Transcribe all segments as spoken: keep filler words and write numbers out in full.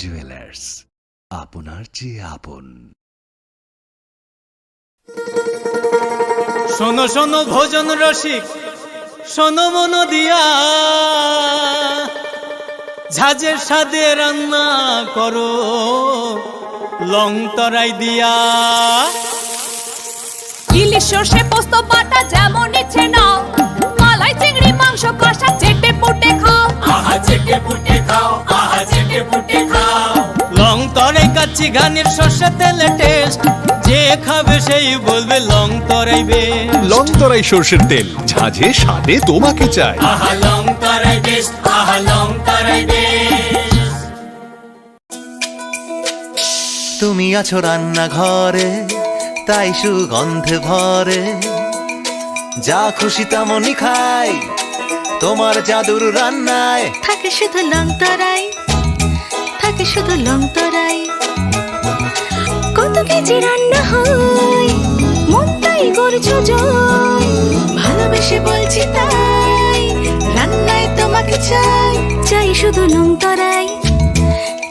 জুয়েলার্স, আপনার চেয়ে আপন। শোনো শোনো ভোজন রসিক, শোনো মন দিয়া, ঝাঁঝের স্বাদে রান্না করো লং তরাই দিয়া। ইলিশ সর্ষে পোস্ত বাটা যেমন ইচ্ছে নাও, মালাই চিংড়ি মাংস কষা চেটে পুটে খাও। আহা চেটে পুটে খাও, আহা চেটে পুটে খাও। লং তরাই কাচ্চি ঘানির সর্ষে তেলে টেস্ট, যে খাবে সেই বলবে লং তরাই বেস্ট। লং তরাই সর্ষের তেল, ঝাঁঝে স্বাদে তোমাকে চাই। আহা লং তরাই বেস্ট, আহা লং তরাই বেস্ট। তুমি আছো রান্নাঘরে, তাই সুগন্ধে ভরে। যা খুশি তেমনই খাই, তোমার জাদুর রান্নায়। থাকে শুধু লং তরাই, থাকে শুধু লং তরাই। কত কেজি রান্না হয়, মনটাই করছো জয়। ভালোবেসে বলছি তাই, রান্নায় তোমাকে চাই। চাই শুধু লং তরাই,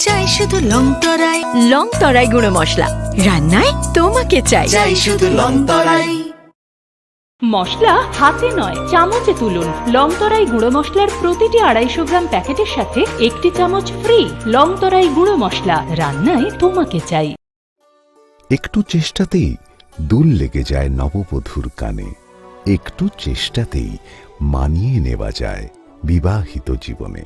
চাই শুধু লং তরাই। লং তরাই গুঁড়ো মশলা, রান্নায় তোমাকে চাই। চাই শুধু লং তরাই। মশলা হাতে নয়, চামচে তুলুন। লং তরাই গুঁড়ো মশলার প্রতিটি আড়াইশো গ্রাম প্যাকেটের সাথে একটি চামচ ফ্রি। লং তরাই গুঁড়ো মশলা, রান্নায় তোমাকে চাই। একটু চেষ্টাতেই দুল লেগে যায় নববধূর কানে, একটু চেষ্টাতেই মানিয়ে নেওয়া যায় বিবাহিত জীবনে।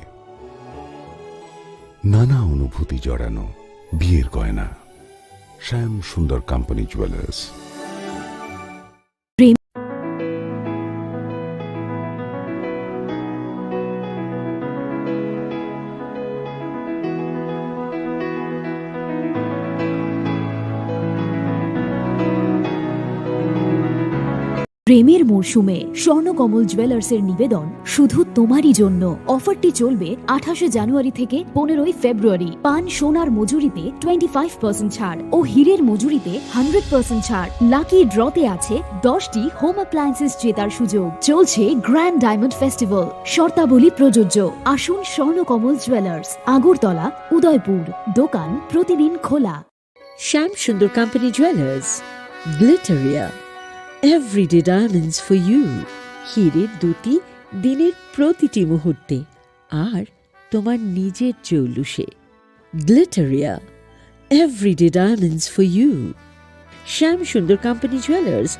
নানা অনুভূতি জড়ানো বিয়ের গয়না। শ্যাম সুন্দর কোম্পানি জুয়েলার্স। প্রেমের মরশুমে স্বর্ণকমল জুয়েলার্সের নিবেদন শুধু তোমারই জন্য। অফারটি চলবে আঠাশে জানুয়ারি থেকে পনেরোই ফেব্রুয়ারি। পান সোনার মজুরিতে টোয়েন্টি ফাইভ পার্সেন্ট ছাড় ও হীরের মজুরিতে হান্ড্রেড পার্সেন্ট ছাড়। লাকি ড্রতে আছে দশটি হোম অ্যাপ্লায়েন্সেস জেতার সুযোগ। চলছে গ্র্যান্ড ডায়মন্ড ফেস্টিভ্যাল, শর্তাবলী প্রযোজ্য। আসুন স্বর্ণকমল জুয়েলার্স, আগরতলা, উদয়পুর। দোকান প্রতিদিন খোলা। Shyam Sundar company jewellers, Glitteria, everyday diamonds for you. হীরের দুটি দিনের প্রতিটি মুহূর্তে আর তোমার নিজের জৌলুসে। Glitteria, everyday diamonds for you. Shyam Sundar company jewellers.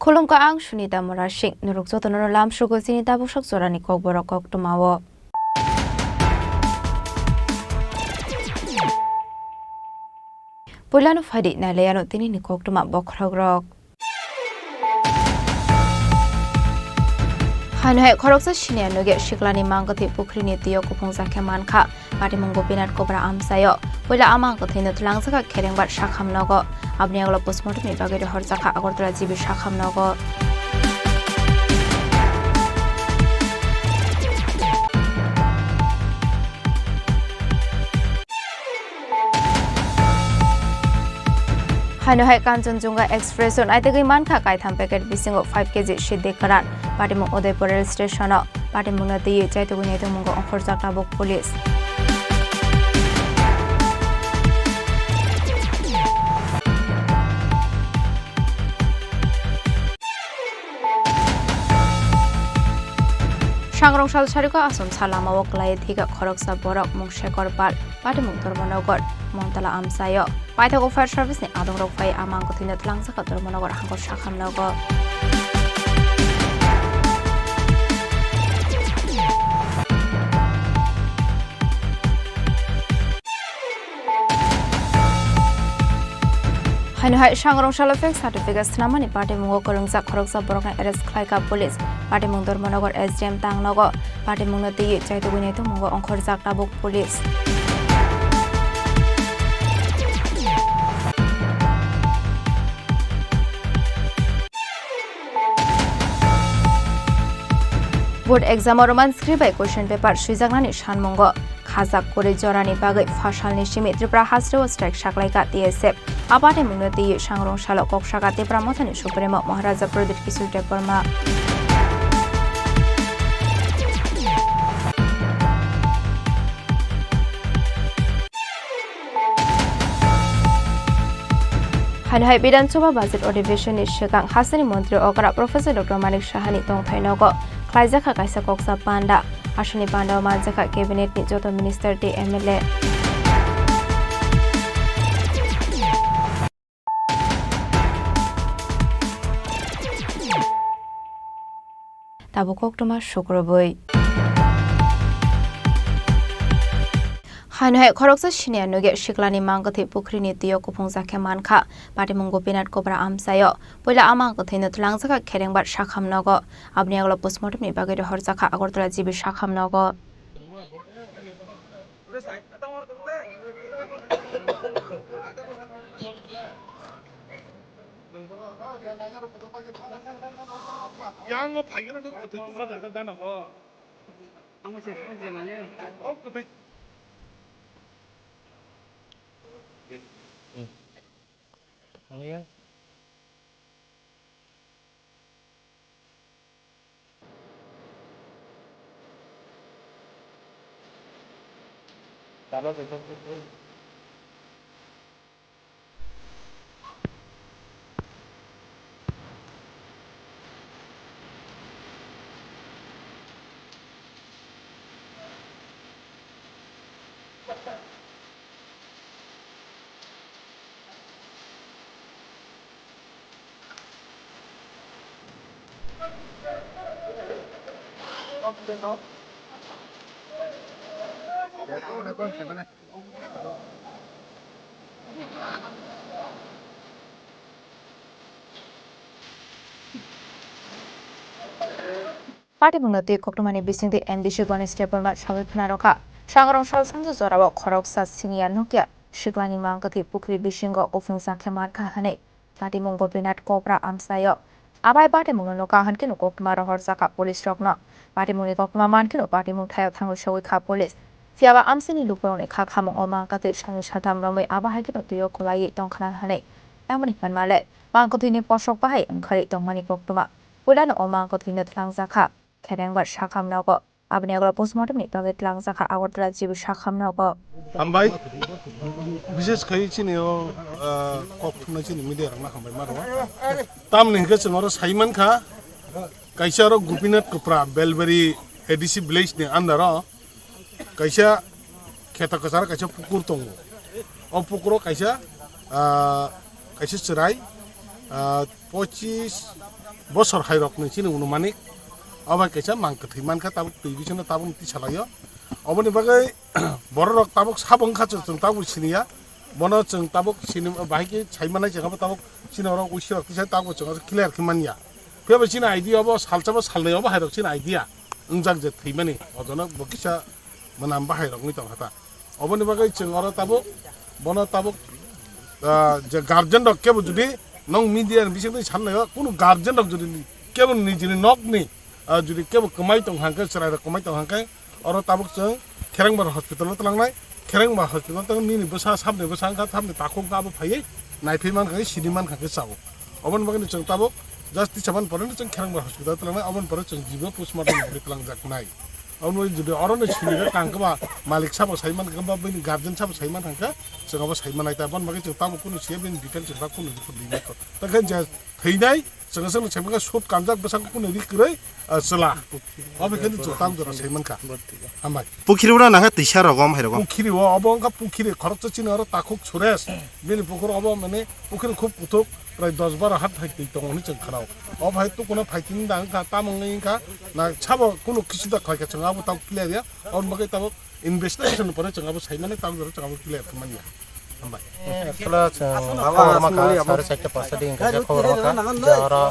Khulumkha, ang Sunita Murasing. Norok jotono lamsogo chini tabuksak jorani kokborok koktwmao. Puilano phaidi nailaiano tinini koktwma bokhorokrok. Haino hai khoroksa senior nogi siklani mangkwthwi pukhrini twio kuphungjak khe mankha. Patimung Gopinath Kobra amchaio. Puila a mangkwthwino twlangjakha Kherengbar sakham nogo. Aboni yagulo postmortemni bagwi rohorjakha Agartala G B sakham nogo. Ano hai Kanchanjunga Express o naitugwi mankha kaitham packet bisingo five K G siddi kwran. Patimung Udaipur rail station o. Patimungno twiwi chaitugwi naitugmungo ongkhorjak tabuk police. Sangrong sal sariko Asomsa lamao kwlai thika khoroksa borok mung Shekhar Pal, patimung Dharmanagar, Montala amchaio. Paithago fire service ni adongrok phai a mang kwthwino twlangjak Dharmanagar hangkor sakham nogo. Haino hai Sangrong salo fake certificate swnamani patimungo kwrwngjak khoroksa borokno arrest khlaikha police. Patimung Dharmanagar S D M tangnogo. Patimungno twiwi chaitugwi naitugmungo ongkhorjak tabuk police. Board exam o Roman script bai question paper swijaknani sanmungo khajak kwrwi jorani bagwi phasalni simi Tripura hasteo strike saklaikha T S F. A patimungno twiwi Sangrong salo kok saka Tipra Mothani Supremo Maharaja Pradyut Kishore Debbarma. Haino hai Bidhan Sabha budget adhibeshon ni swkang hasteni montri okra Professor Doctor Manik Saha ni tongthai nogo khlaijakha kaisa koksa panda. Aswkni panda o manjakha cabinet ni joto minister tei M L A. Tabuk koktwma sukrubwi. Haino hai khoroksa siniya nugya siklani mangkwthwi pukhrini twiyo kuphungjak khe mankha. Patimung Gopinath Kopra amchaio. Puila a mangkwthwino twlangjakha Kherengbar sakham nogo. Aboni yagulo postmortem ni bagwi rohorjakha Agartala G B sakham nogo. Patimungno twi koktwmani bisingtwi M D C Ganesh Debbarma sawi khwnarokha. Sangrong sal sanju jorao khoroksa siniya nukya siklani mangkwthwi pukhri bisingo kuphungjak khe mankha hwnwi patimung Gopinath Kopra amchaio. Abai patimungno nukha hwnkhe koktwma rohorjakha police rokno. Patimungni koktwma mankheno patimung thaio thangwi sogwi kha police. Phiyaba amchaini lukurokni kha khamung o mangkwthwi sani satham romwi abo hai kheno twio kwlaiwi tongkhna hwnwi. Tamoni hwnmale mangkwthwini posok bahai wngkhai tongmani koktwma. Puilano o mangkwthwino twlangjakha Kherengbar sakham nogo. Aboni yagulo postmortem ni bagwi twlangjakha Agartala G B sakham nogo. Hambai, bishes khai chini o, ah, kok thumnai chini media rokno hambai ma rwo. Tamni hwnkhe chwng oro sai mankha, kaisa oro Gopinath Kopra, Belbari A D C village ni under o kaisa kheto kwcharo kaisa pukur tongo. O pukuro kaisa, ah, kaisa chwrai, ah, pochis bosor hairokni chini unumanik. Obo kaisa mang kwthwi mankha, tabuk twi bisingo tabuk twi salaio. Oboni bagwi bororok tabuk sabo wngkha, chwng, chwng tabuk siniya. Bono chwng tabuk sini bahai khe sai manai, chwng abo tabuk chini oro uisirok kisa tabuk chwng clear khe manya. Phiya bo chini idea obo salsa bo salnwi obo hairok chini idea wngjak je thwimani, ojono bo kisa mwnam bahai rok wngwi tongkha ta. Oboni bagwi chwng oro tabuk, bono tabuk, ah, je guardian rok kebo jodi nong media ni bisingtwi sannaio, kunu guardian rok jodi kebo nijini nokni, ah, jodi kebo kwmai tong hangkhe, chwrai rok kwmai tong hangkhe, oro tabuk chwng Kherengbar hospital o twlangnai. Kherengbar hospital o twlang nini bwsa, sabni bwsa wngkha, sabni takhuk wngkha, abo phaiwi Naiphi mankha khe, sini mankha khe chao. Oboni bagwi chwng tabuk just tisa man pore chwng Kherangbar hospital twlangnai, oboni pore chwng jibo postmortem ni bagwi twlangjaknai. Oboni bagwi jodi oro no sini khe tangkhe ba malik sabo sai mankha ba bini guardian sabo sai mankha khe chwng abo sai manai ta. Oboni bagwi chwng tabuk kunu siya bini detail chwng tabuk kunu report rinai kho. Ta khe je thwinai chwng chwng sai mankha sut kanjak bwsang kunu ri kwrwi, ah, chwla. Obo khe chwng tabuk jora sai mankha. Hambai. Pukhiri ura nangkha tisa rogom hai rogom. Pukhiri o, obo wngkha pukhiri, khoroksa chini oro Takhuk Suresh. Bini pukhur obo mane pukhiri khub kuthuk, prai dos baro hat hai twi tongo hwnwi chwng khanao. Obo hai tukuna phaitini da wngkha, tamo wngwi wngkha, na sabo kunu kisu da khlaikha chwng abo tabuk clear ya. Oboni bagwi tabuk investigation ni pore chwng abo saimani, tabuk jora chwng abo clear khamani ya. Hambai. Actually, chwng khobor ma kha, sari chaita pasta di hwnkhe je khobor ma kha, je oro,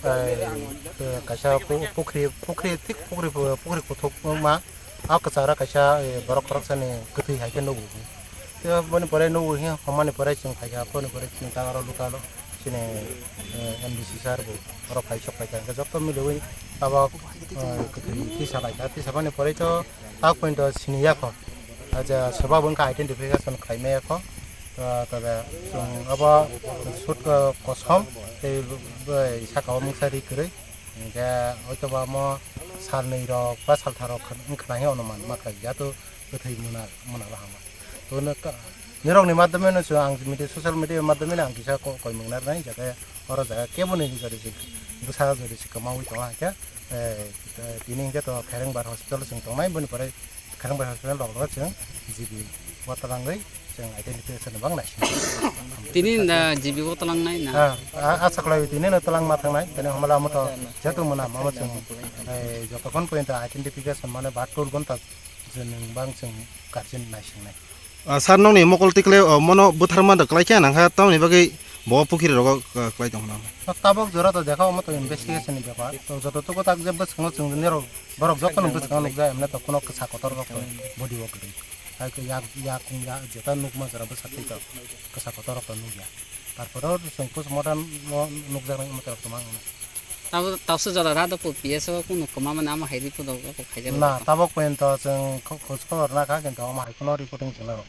eh, kaisa pu-, pukhri, pukhri, thik pukhri, pukhri kuthuk ma, a kwchara kaisa, eh, borok khoroksani kwthwi hai khe nugo. Tei boni pore nugo hiya, homani pore chwng phaikha, boni pore chwng tang aro local o chini, eh, M D C sir bo oro phai sok phaikha, hwnkhe joto miliwi tabok, eh, kwthwi tisa laikha, tisa boni pore to tak point o sini yakho. Aja, swbabo wngkha identification khlai maya kho. To, tobe chwng abo sut, uh, kosom tei bai saka o mungsa ri kwrwi. Hwnkhe hoitoba omo sal nwi rok ba sal tha rok wng khna hi onuman ma khlai ya to kwthwi muna, muna bahama. To nirok ni madhyame no chwng ang media, social media madhyame no ang kisa ko-, koimung narnai, jate oro jaga kebo ni jori si bwsa jori si kwmaui tongo hwnkhe, eh, tini hwnkhe to Kherengbar hospital o chwng tongnai, boni pore Kherengbar hospital rok no chwng G B o twlangwi chwng identification bang nai. Tini da G B o twlangnai na? Ah, ah, asa khlai tini no twlang ma thangnai, tini hamala mo to jetu mona mama chwng, eh, jotokhon point identification mane ba tour gonta je nwng bang chwng guardian naisingnai. Ah, sir, nokni mokol tikle, oh, mono bwtharma da kwlai khe nangkha, tamoni bagwi bo pukhiri rogo, ah, kwlai tongkha na. Tabok jora to dekha, omo to investigation ni bepar. To joto tuko tak je bwskango chwng nirok borok joto no bwskango nukjak, emne to kuno kwsa kotor rok to body o kwrwi. Hai khe yak, yak, yak, jeta nukma jora bwsa twi to kwsa kotor rok to nukya. Tarpore chwng postmortem o nukjaknai omo to kwbang. Tabo tausa jora da do po P S o kunu kwma mani amo hai report rok khaijak. Na, tabok point to chwng kho-, khoj khobor na kha, kintu omo hai kuno reporting chwngna rok.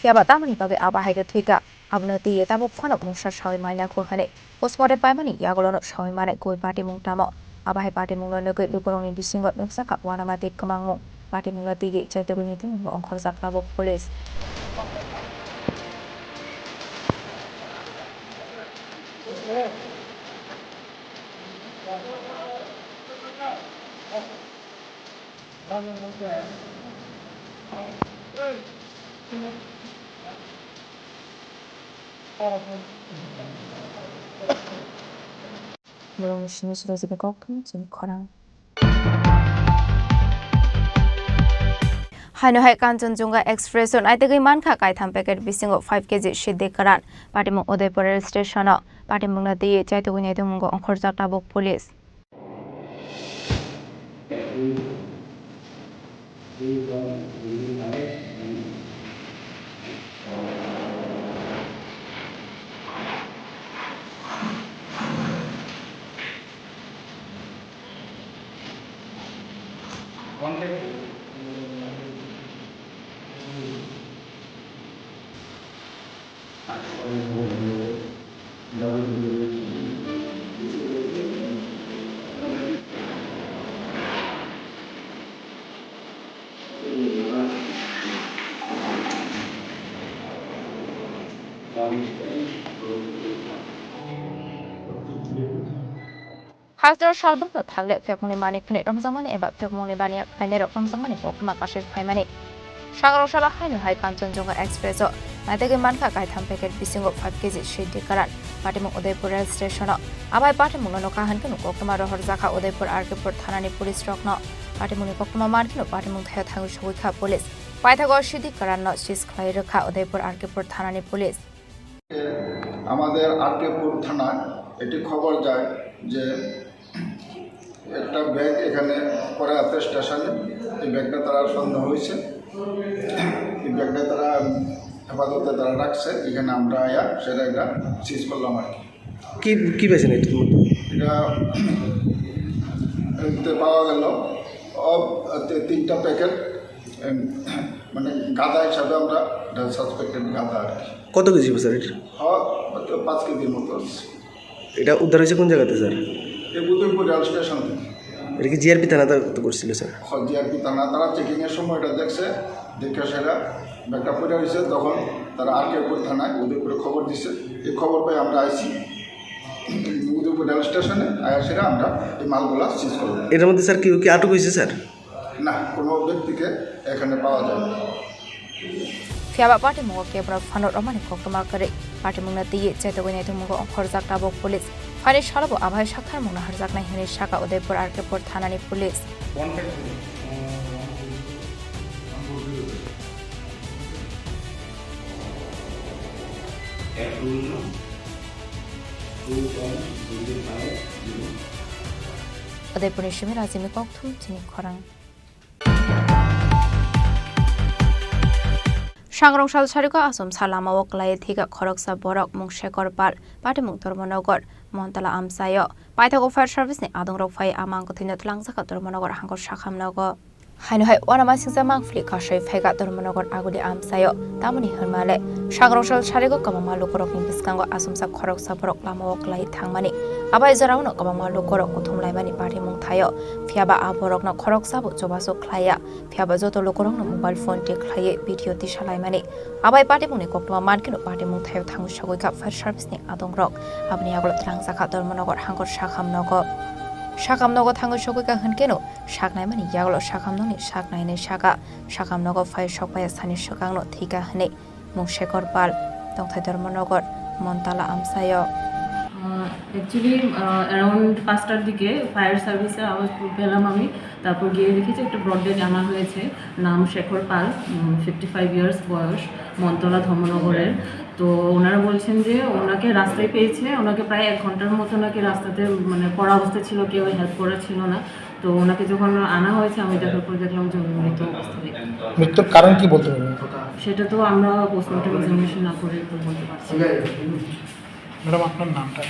Phiya ba tamoni bagwi abo hai khe thwikha? Abono twiwi tabok phano mungsa sawi manya kho hwnwi postmortem paimani yagulono sawi manai koi patimung tamo? Abo hai patimungno nugwi lukurokni bisingo nukjakha uanama tei kwmangmung. Patimungno twiwi chaitugwini tongmung ongkhorjak tabok police. Borokni simi sura jeba kok thung chini khorang. Haino hai Kanchanjunga Express o naitugwi mankha kaitham packet bisingo five K G siddi kwran. Patimung Udaipur rail station o patimungno twiwi chaitugwi naitukmungo ongkhorjak tabuk police. Hajar salbwkno thangle phiyokmungni manwi khwnwi romjakmani eba phiyokmungni baniya khlainairok romjakmani koktwma kasui phaimani. Sagarok salo haino hai Kanchanjunga Express o naitugwi mankha kaitham packet bisingo five K G siddi kwran. Patimung Udaipur rail station o abai patimungno nukha hwnkhe koktwma rohorjakha Udaipur R K pur thanani police rokno. Patimungni koktwma mankheno patimung thaio thangwi sogwikha police. Paithago siddi kwranno seize khlai rwkha Udaipur R K pur thanani police. আমাদের আরকেপুর থানায় একটি খবর যায় যে একটা ব্যাগ এখানে পড়ে আছে স্টেশনে। এই ব্যাগটা তারা সন্দেহ হয়েছে, এই ব্যাগটা তারা হেফাজতে তারা রাখছে, এখানে আমরা আয়া সেটা এটা সিজ করলাম আর কি। কি, কি পেয়েছেন এটার মধ্যে? এটা এতে পাওয়া গেল অব-, তি-, তিনটা প্যাকেট, এম, মানে গাধা হিসাবে আমরা এটা সাসপেক্টেড গাধা আর কি। কত কেজি স্যার এটা? হ্যাঁ, হয়তো পাঁচ কেজির মতো আছে। এটা উদ্ধার হয়েছে কোন জায়গাতে স্যার? এই উদয়পুর রেল স্টেশন থেকে। এটা কি জিআরপি থানা তো করছিল স্যার? হ্যাঁ, জিআরপি থানা তারা চেকিং এর সময় এটা দেখছে, দেখে সেটা ব্যাগটা পড়ে রয়েছে, তখন তারা আরকেপুর থানায় উদয়পুরে খবর দিচ্ছে। এই খবর পেয়ে আমরা আইছি উদয়পুর রেল স্টেশনে, আয়া সেটা আমরা এই মালগুলা সিজ করবো। এটার মধ্যে স্যার কেউ কি আটক হয়েছে স্যার? না, কোনো ব্যক্তিকে এখানে পাওয়া যায়নি। Phiya ba patimung o kebra phano romani koktwma kwrwi. Patimungno twiwi chaitugwi naitugmungo ongkhorjak tabuk police. Phaini salobo abai sakthar mungno harjaknai hwnwi saka Udaipur R K Pur thanani police. Udaipurni simi Rajini Kokthum chini khorang. Sangrong sal sariko asomsa lamao kwlaiwi thwikha khoroksa borok mung Shekhar Pal, patimung Dharmanagar, Montala amchaio. Paithago fire service ni adongrok phai amang kwthwino twlangjakha Dharmanagar hangkor sakham nogo. Haino hai uanamasingcha mangpili kasui phaikha Dharmanagar aguli amchaio. Tamoni hwnmale, sangrong sal sariko kwbangma lukurokni bwskango asomsa khoroksa borok lamao kwlaiwi thangmani. Abai jorao no kwbangma lukurok kuthum laimani patimung thaio. Phiyaba a borokno khoroksa bo chubachu khlaiya. Phiyaba joto lukurokno mobile phone tik khlaiwi video tisa laimani. Abai patimungni koktwma mankheno patimung thaio thangwi sogwi kha fire service ni adongrok. Aboni yagulo twlangjakha Dharmanagar hangkor sakham nogo. Sakham nogo thangwi sogwi kha hwnkeno saknaimani yagulo sakham nokni saknainai saka. Sakham nogo phai sokpaiya sani swkangno thwikha hwnwi. Mung Shekhar Pal, tongthai Dharmanagar, Montala amchaio. আহ, actually, আহ, around পাঁচটার দিকে ফায়ার সার্ভিসের আওয়াজ পেলাম আমি। তারপর গিয়ে দেখি যে একটা ব্রড ডেড আনা হয়েছে, নাম শেখর পাল, উম, ফিফটি ফাইভ ইয়ার্স বয়স, মন্তলা ধর্মনগরের। তো ওনারা বলছেন যে ওনাকে রাস্তায় পেয়েছে, ওনাকে প্রায় এক ঘন্টার মতো নাকি রাস্তাতে, মানে, পড়া অবস্থায় ছিল, কেউ হেল্প করার ছিল না। তো ওনাকে যখন আনা হয়েছে, আমি দেখার পর দেখলাম যে উনি মৃত অবস্থায়। মৃত্যুর কারণ কি বলতে পারবেন? সেটা তো আমরা পোস্টমর্টম এক্সামিনেশন না করে তো বলতে পারছি না। ম্যাডাম, আপনার নামটা?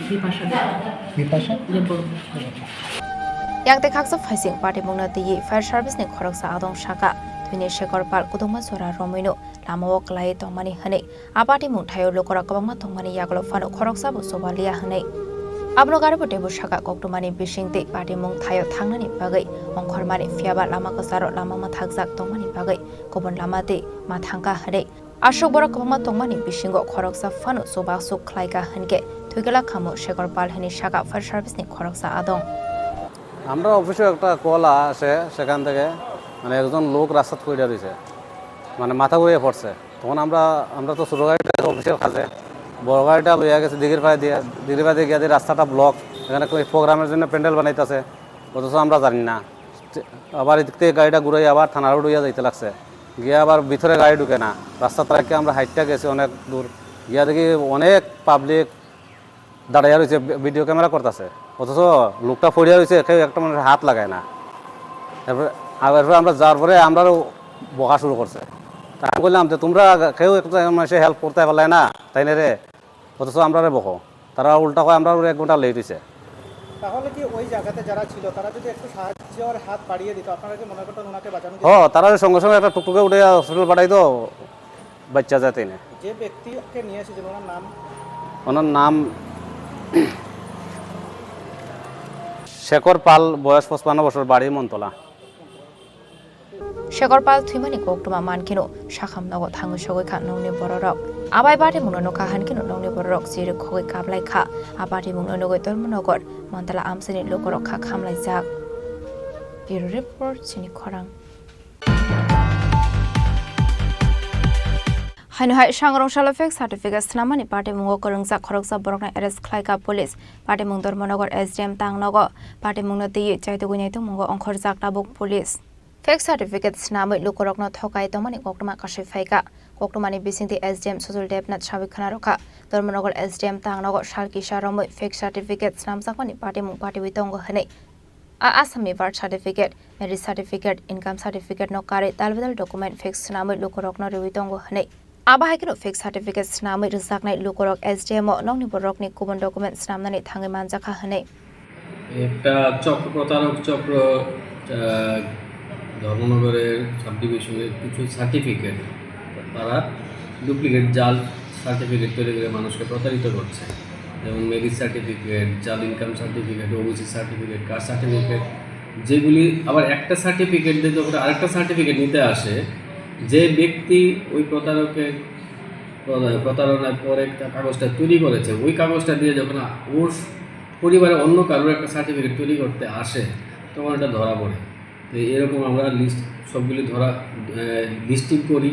বিপাশা দেব। বিপাশা? দেব। Yang tei khaksa phaising patimungno twiwi fire service ni khoroksa adong saka, thwini Shekhar Pal kudungma jora romwino lamao kwlaiwi tongmani hwnwi. A patimung thaio lukurok kwbangma tongmani yagulo phano khoroksa bo chuba liya hwnwi. Abono gari bo teibo saka koktwmani bising tei patimung thaio thangnani bagwi ongkhormani, phiyaba lama kwcharo lama mwthakjak tongmani bagwi kubun lama twi ma thangkha hwnwi. Aswk borok kwbangma tongmani bisingo khoroksa phano chubachu khlaikha hwnkhe thwikela khamu Shekhar Pal hwnwi saka fire service ni khoroksa adong. আমরা অফিসে একটা কল আসে, সেখান থেকে মানে একজন লোক রাস্তাত পড়ে রয়েছে, মানে মাথা ঘুরিয়ে পড়ছে। তখন আমরা, আমরা তো ছোটো গাড়িটা অফিসের কাজে, বড় গাড়িটা লইয়া গেছে দিঘির পাড়ে দিয়ে, দিঘির পাড়ে দিয়ে গিয়ে দেখি রাস্তাটা ব্লক, এখানে কোনো প্রোগ্রামের জন্য প্যান্ডেল বানাইতেছে, অথচ আমরা জানি না। আবার এদিক থেকে গাড়িটা ঘুরাই আবার থানা রোড হইয়া যাইতে লাগছে, গিয়ে আবার ভিতরে গাড়ি ঢুকে না, রাস্তাত রাখে আমরা হাইটটা গেছি অনেক দূর, গিয়া দেখি অনেক পাবলিক দাঁড়াইয়া রয়েছে, ভি-, ভিডিও ক্যামেরা করতেছে, অথচ লোকটা পড়িয়া রয়েছে, কেউ একটা মানুষের হাত লাগায় না। এরপরে, আর এরপরে আমরা যাওয়ার পরে আমরারও বকা শুরু করছে। তা আমি বললাম যে, "তোমরা কেউ একটা মানুষের হেল্প করতে পারলে না, তাই না রে? অথচ আমরারে বকো।" তারা উল্টা কয়, "আমরা এক ঘন্টা লেট হয়েছে।" তাহলে কি ওই জায়গাতে যারা ছিল, তারা যদি একটু সাহায্যের হাত বাড়িয়ে দিত, আপনারা কি মনে করতেন ওনাকে বাঁচানো যেত? হ, তারা ওই সঙ্গে সঙ্গে একটা টুকটুকে উঠে হসপিটাল পাঠাই তো। বাচ্চা যাতে না। যে ব্যক্তিকে নিয়ে এসেছিল, ওনার নাম? ওনার নাম শেখর পাল, বয়স পঁচপান্ন বছর, বাড়ি মন্তলা। Shekhar Pal thwimani koktwma mankheno sakham nogo thangwi sogwi kha nokni bororok. Abai patimungno nukha hwnkhe nokni bororok chirwi khogwi kaplaikha. A patimungno nugwi Dharmanagar Montala amchaini lukurok kha khamlaijak. Bureau Report, chini khorang. Haino hai sangrong salo fake certificate swnamani patimungo kwrwngjak khoroksa borokno arrest khlaikha police. Patimung Dharmanagar S D M tangnogo. Patimungno twiwi chaitugwi naitugmungo ongkhorjak tabuk police. Fake certificate swnamwi lukurokno thokai tongmani koktwma kasui phaikha. Koktwmani bisingtwi S D M Sujul Debnath sawi khna rwkha, Dharmanagar S D M tangnogo sal kisa romwi fake certificate swnamjakmani patimung patiwi tongo hwnwi. A Assamni birth certificate, marriage certificate, income certificate no karwi tal bedal document fake swnamwi lukurokno rwwi tongo hwnwi. Abo hai kheno fake certificate swnamwi rwjaknai lukurok S D M o nokni borokni kubun document swnamnani thangwi manjakha hwnwi. একটা চক্র, প্রতারক চক্র, আহ, ধর্মনগরের সাব ডিভিশনের কিছু সার্টিফিকেট, তারা ডুপ্লিকেট জাল সার্টিফিকেট তৈরি করে মানুষকে প্রতারিত করছে, যেমন মেরিট সার্টিফিকেট, জাল income certificate, OBC certificate, caste certificate, যেগুলি আবার একটা সার্টিফিকেট দিয়ে যখন আরেকটা সার্টিফিকেট নিতে আসে, যে ব্যক্তি ওই প্রতারকের প্রতারণায় পরে একটা কাগজটা তৈরি করেছে, ওই কাগজটা দিয়ে যখন ওর পরিবারে অন্য কারোর একটা সার্টিফিকেট তৈরি করতে আসে, তখন এটা ধরা পড়ে। তো এরকম আমরা লিস্ট সবগুলি ধরা, লিস্টিং করি,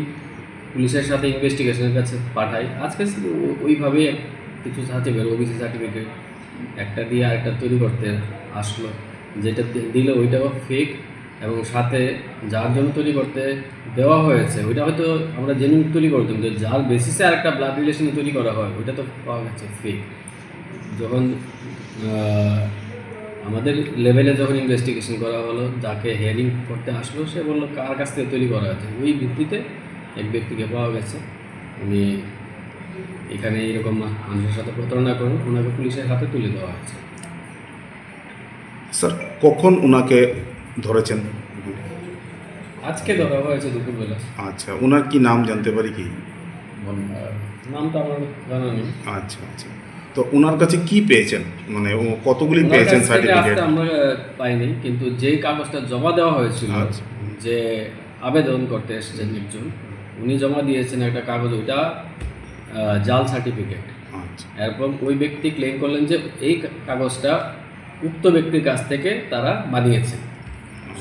পুলিশের সাথে ইনভেস্টিগেশনের কাছে পাঠাই। আজকে ও- ওইভাবে কিছু সার্টিফিকেট, ওবিসি সার্টিফিকেট একটা দিয়ে আরেকটা তৈরি করতে আসলো, যেটা দি- দিলে ওইটাও ফেক, এবং সাথে যার জন্য তৈরি করতে দেওয়া হয়েছে ওইটা হয়তো আমরা জেনুইন তৈরি করতাম, যে যার বেসিসে আরেকটা ব্লাড রিলেশনে তৈরি করা হয় ওইটা তো পাওয়া গেছে ফেক। যখন আহ, আমাদের লেভেলে যখন ইনভেস্টিগেশন করা হলো, যাকে হিয়ারিং করতে আসলো, সে বললো কার কাছ থেকে তৈরি করা হয়েছে। ওই ভিত্তিতে এক ব্যক্তিকে পাওয়া গেছে, উনি এখানে এরকম মানুষের সাথে প্রতারণা করেন, ওনাকে পুলিশের হাতে তুলে দেওয়া হয়েছে। স্যার, কখন ওনাকে ধরেছেন? আজকে ধরা হয়েছে দুপুরবেলা। আচ্ছা, ওনার কি নাম জানতে পারি কি? নাম তো আমার জানা নেই। আচ্ছা আচ্ছা, তো ওনার কাছে কি পেয়েছেন, মানে ও কতগুলি ওনার পেয়েছেন কাছ থেকে সার্টিফিকেট? আসতে আমরা পাইনি, কিন্তু যে কাগজটা জমা দেওয়া হয়েছিল, আচ্ছা। যে আবেদন করতে এসেছেন একজন, উনি জমা দিয়েছেন একটা কাগজ, ওইটা আহ, জাল সার্টিফিকেট। আচ্ছা। এবং ওই ব্যক্তি ক্লেম করলেন যে এই কা- কাগজটা উক্ত ব্যক্তির কাছ থেকে তারা বানিয়েছে,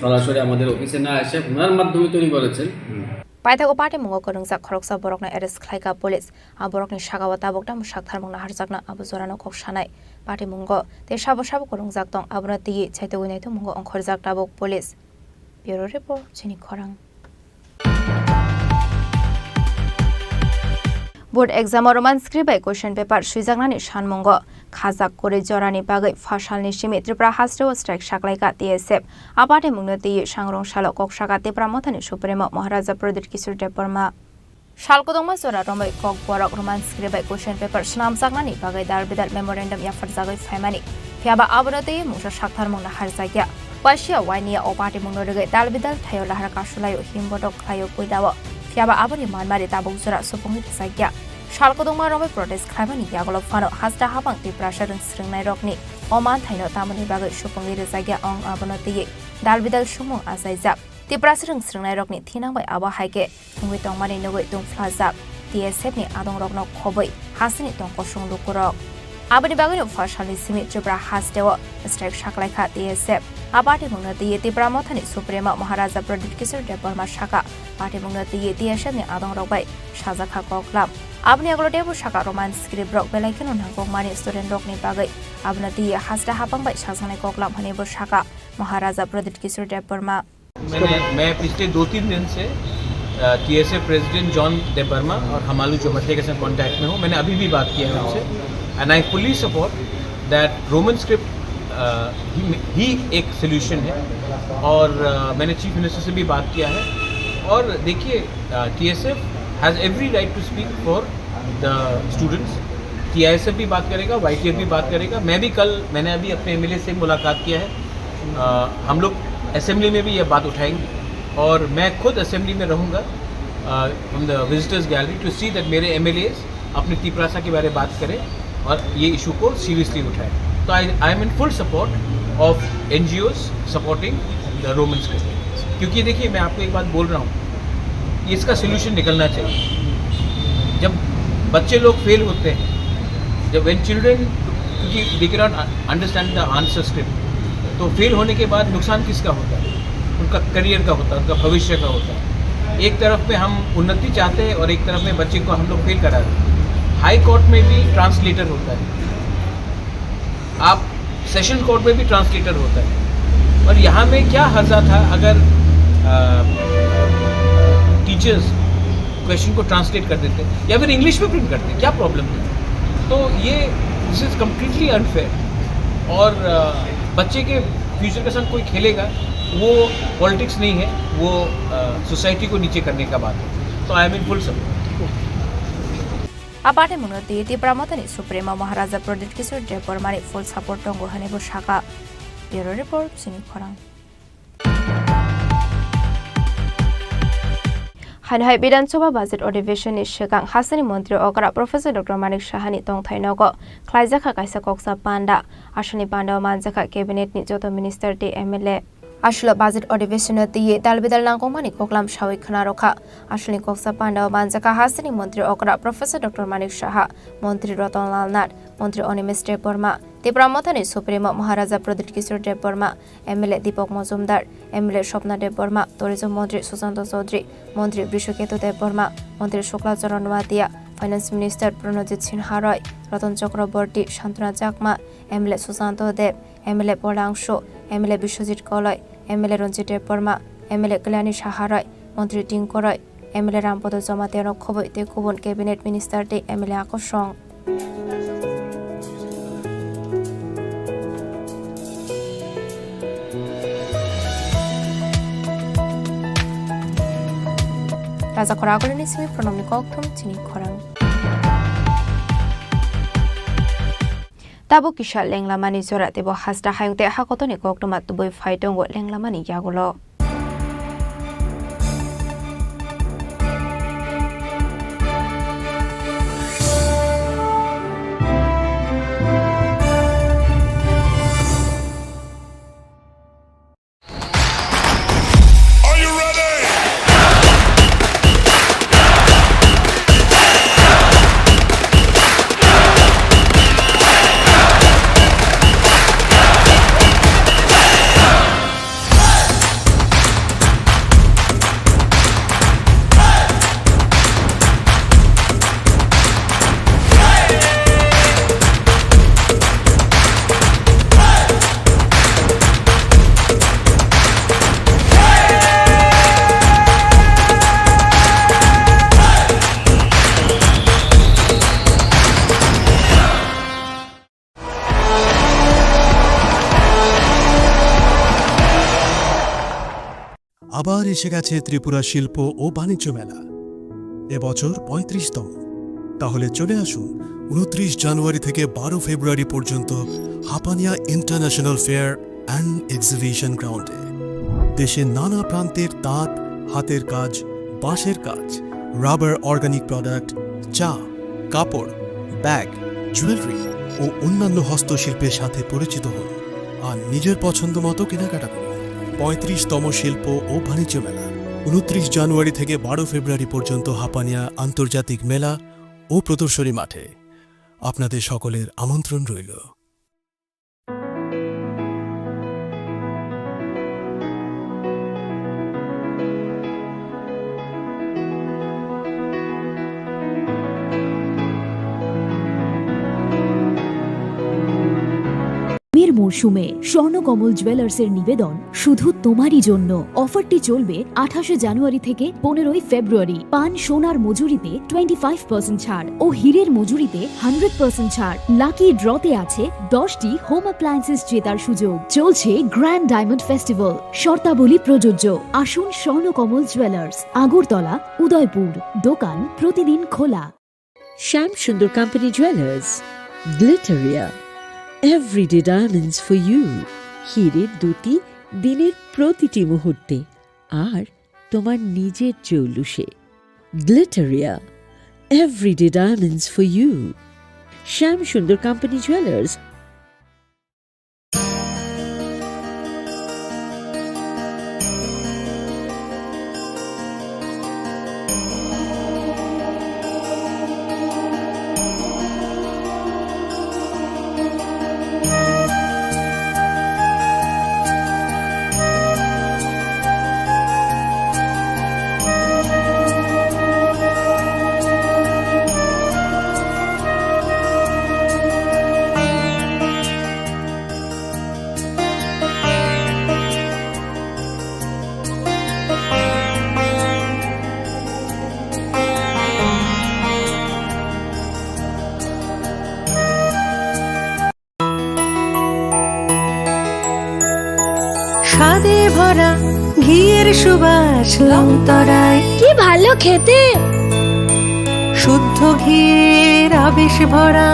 সরাসরি আমাদের অফিসে না এসে ওনার মাধ্যমে তৈরি করেছেন। হুম। Paithak o patimungo kwrwngjak khoroksa borokno arrest khlaikha police. A borokni sakao tabuk tamo saktharmung naharjakna abo jorano kok sanai patimungo tei sabo sabo kwrwngjak tong, abono twiwi chaitugwi naitugmungo ongkhorjak tabuk police. Bureau Report, Chini Khorang. Board exam o Roman script bai question paper swijaknani sanmungo khajak kwrwi jorani bagwi phasalni simi Tripura hasteo strike saklaikha T S F. A patimungno twiwi sangrong salo kok saka Tipra Mothani Supremo Maharaja Pradyut Kishore Debbarma. Sal kwdwngma jora romwi Kokborok Roman script bai question paper swnamjaknani bagwi dal bidal memorandum yapharjagwi phaimani, phiyaba abono twiwi mungsa saktharmung naharjakya. Wasia wainiya o patimungno rwgwi dal bidal thaio lahar kasulaio himbotok khlaio puilao, phiyaba aboni manmari tabuk jora supungwi rwjakya. Sal kwdwngma romwi protest khlaimani yagulo phano hasta habang Tiprasa rwng srwngnairokni o manthaino tamoni bagwi supungwi rwjakya, ong abono twiwi dal bidal sumung achaijak. Tiprasa rwng srwngnairokni thinang bai abo hai khe wngwi tongmani nugwi tungphlajak T S F ni adongrokno khobwi hasteni tong kosong lukurok. Aboni bagwino phasalni simi Tripura hasteo strike saklaikha T S F. A patimungno twiwi Tipra Mothani Supremo Maharaja Pradyut Kishore Debbarma saka, patimungno twiwi T S F ni adongrok bai sajakha koklam. Aboni yagulo teibo saka Roman script rok belai kheno nangkukmani student rokni bagwi, abono twiwi hasta habang bai sajaknai koklam hwnwibo saka Maharaja Pradyut Kishore Debbarma. मैंने मैं पिछले दो तीन दिन से TSA president John Debbarma और हमालू जोमथले के साथ कांटेक्ट में हूँ। मैंने अभी भी बात किया है उनसे, and I fully support that Roman script ही एक सोल्यूशन है। और uh, मैंने चीफ मिनिस्टर से भी बात किया है। और देखिए, TSF has every right to speak for the students। टीआईएसएफ भी बात करेगा, वाईटीएफ भी बात करेगा। मैं भी कल, मैंने अभी अपने एमएलए से मुलाकात किया है। आ, हम लोग असेंबली में भी ये बात उठाएंगे और मैं खुद असेंबली में रहूँगा, from the visitors gallery, to see that मेरे एमएलएज अपने तिपरासा के बारे में बात करें और ये इशू को सीरियसली उठाएं। तो I I am in full support of NGOs supporting the Roman script, क्योंकि देखिए, मैं आपको एक बात बोल रहा हूँ, इसका सोल्यूशन निकलना चाहिए। जब बच्चे लोग फेल होते हैं, जब when children, क्योंकि they cannot understand the answer script, तो फेल होने के बाद नुकसान किसका होता है? उनका करियर का होता है, उनका भविष्य का होता है। एक तरफ में हम उन्नति चाहते हैं और एक तरफ में बच्चे को हम लोग फेल करा रहे हैं। हाई कोर्ट में भी ट्रांसलेटर होता है, आप सेशन कोर्ट में भी ट्रांसलेटर होता है। और यहाँ में क्या हर्जा था अगर टीचर्स क्वेश्चन को ट्रांसलेट कर देते या फिर इंग्लिश में प्रिंट करते, क्या प्रॉब्लम था? तो ये, this is completely unfair। और uh, बच्चे के फ्यूचर के साथ कोई खेलेगा, वो पॉलिटिक्स नहीं है, वो सोसाइटी को नीचे करने का बात है। तो I am in full support। A patimungno twiwi Tipra Mothani Supremo Maharaja Pradyut Kishore Debbarmani full support tongo hwnwibo saka. Bureau Report, Chini Khorang. Haino hai Bidhan Sabha budget adhiveshon ni swkang hasteni montri okra Professor Doctor Manik Saha ni tongthai nogo khlaijakha kaisa koksa panda. Aswkni panda o manjakha cabinet ni joto minister tei M L A. Aswkno budget adhiveshon no twiwi dal bidal nangkukmani koklam sawi khna rwkha. Aswkni koksa panda o manjakha hasteni montri okra Professor Doctor Manik Saha, montri Ratan Lal Nath, montri Animesh Debbarma, Tipra Mothani Supremo Maharaja Pradyut Kishore Debbarma, M L A Deepak Majumdar, M L A Swapna Debbarma, Tourism Montri Sushanta Chowdhury, Montri Brishaketu Debbarma, Montri Shukla Charan Noatia, Finance Minister Pranojit Sinha Roy, Ratan Chakraborty, Santana Chakma, M L A Sushanta Deb, M L A Polangso, M L A Biswajit Koloi, M L A Ranjit Debbarma, M L A Kalyani Saha Roy, Montri Tinku Roy, M L A Rampada Jamatia no khobwi tei kubun cabinet minister tei M L A akosong. Raja khorang agulini simi pronomni kokthum chini khorang. Tabuk kisa lenglamani jora teibo hasta hayung tei hakotoni koktwma tubui phai tongo lenglamani yagulo. আবার এসে গেছে ত্রিপুরা শিল্প ও বাণিজ্য মেলা, এবছর পঁয়ত্রিশতম। তাহলে চলে আসুন ঊনত্রিশ জানুয়ারি থেকে বারো ফেব্রুয়ারি পর্যন্ত Hapania international fair and exhibition গ্রাউন্ডে। দেশের নানা প্রান্তের তাঁত, হাতের কাজ, বাঁশের কাজ, রাবার অর্গানিক প্রোডাক্ট, চা, কাপড়, ব্যাগ, জুয়েলারি ও অন্যান্য হস্তশিল্পের সাথে পরিচিত হন আর নিজের পছন্দ মতো কেনাকাটা করুন। পঁয়ত্রিশতম শিল্প ও বাণিজ্য মেলা, ঊনত্রিশ জানুয়ারি থেকে বারো ফেব্রুয়ারি পর্যন্ত হাপানিয়া আন্তর্জাতিক মেলা ও প্রদর্শনী মাঠে। আপনাদের সকলের আমন্ত্রণ রইল। প্রেমের মরশুমে স্বর্ণকমল জুয়েলার্সের নিবেদন শুধু তোমারই জন্য। অফারটি চলবে আঠাশে জানুয়ারি থেকে পনেরোই ফেব্রুয়ারি। পান সোনার মজুরিতে টোয়েন্টি ফাইভ পার্সেন্ট ছাড় ও হীরের মজুরিতে হান্ড্রেড পার্সেন্ট ছাড়। লাকি ড্রতে আছে দশটি হোম অ্যাপ্লায়েন্সেস জেতার সুযোগ। চলছে গ্র্যান্ড ডায়মন্ড ফেস্টিভ্যাল, শর্তাবলী প্রযোজ্য। আসুন স্বর্ণকমল জুয়েলার্স, আগরতলা, উদয়পুর। দোকান প্রতিদিন খোলা। Shyam Sundar company jewellers, Glitteria, everyday diamonds for you. হীরের দ্যুতি দিনের প্রতিটি মুহূর্তে, আর তোমার নিজের জৌলুসে। Glitteria, everyday diamonds for you. Shyam Sundar company jewellers. স্বাদে ভরা ঘিয়ের সুবাস লংতরায়। কি ভালো খেতে! শুদ্ধ ঘিয়ের আবেশ ভরা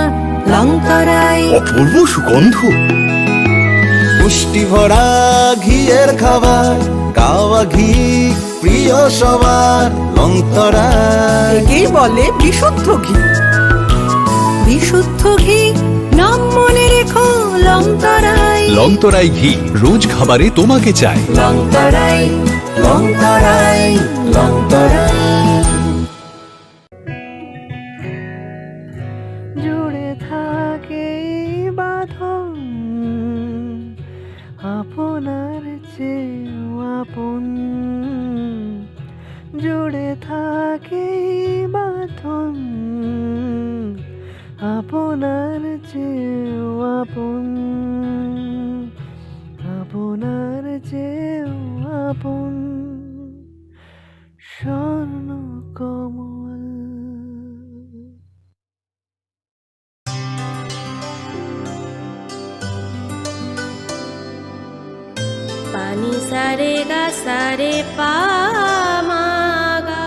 লংতরায়। অপূর্ব সুগন্ধ। পুষ্টি ভরা ঘিয়ের খাবার, কাওয়া ঘি প্রিয় সবার, লং তরাই। একেই বলে বিশুদ্ধ ঘি। বিশুদ্ধ ঘি, নাম মনে রেখো, লং তরাই। লং তরাই ঘি, রোজ খাবারে তোমাকে চাই। লং তরাই, লং তরাই, লং তরাই। জুড়ে থাকে এই বাঁধন, আপনার চেয়েও আপন। জুড়ে থাকে এই বাঁধন, আপনার চেয়েও আপন, আপনার চেয়েও আপন। স্বর্ণ কমল। পানি সারে গা সারে পা মা গা।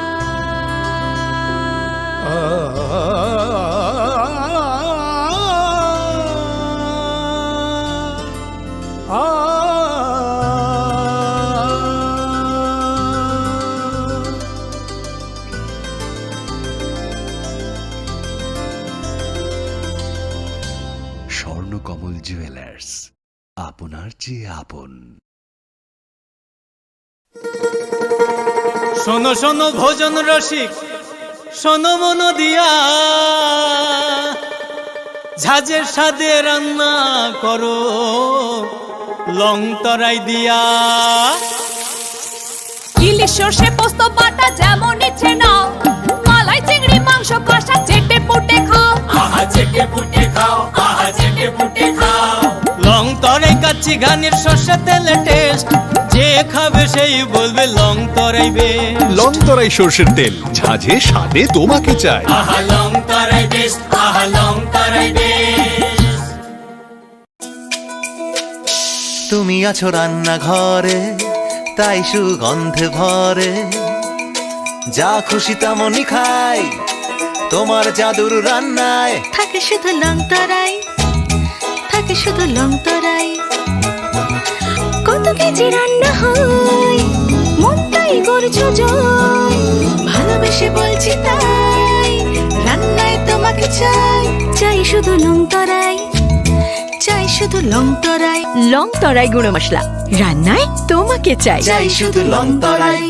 স্বর্ণকমল জুয়েলার্স, আপনার চেয়ে আপন। শোনো শোনো ভোজন রসিক, শোনো মন দিয়া, ঝাঁঝের স্বাদে রান্না করো লং তরাই দিয়া। ইলিশ সর্ষে পোস্ত বাটা যেমন ইচ্ছে নাও, মালাই চিংড়ি মাংস কষা চেটে পুটে খাও। আহা চেটে পুটে খাও, আহা চেটে পুটে খাও। লং তরাই কাচ্চি ঘানির সর্ষে তেলে টেস্ট, যে খাবে সেই বলবে লং তরাই বেস্ট। লং তরাই সর্ষের তেল, ঝাঁঝে স্বাদে তোমাকে চাই। আহা লং তরাই বেস্ট, আহা লং তরাই বেস্ট। তুমি আছো রান্নাঘরে, তাই সুগন্ধে ভরে। যা খুশি তেমনই খাই, তোমার জাদুর রান্নায়। থাকে শুধু লং তরাই, থাকে শুধু লং তরাই। কত কেজি রান্না হয়, মনটাই করছো জয়। ভালোবেসে বলছি তাই, রান্নায় তোমাকে চাই। চাই শুধু লং তরাই, চাই শুধু লং তরাই। লং তরাই গুঁড়ো মশলা, রান্নায় তোমাকে চাই। চাই শুধু লং তরাই।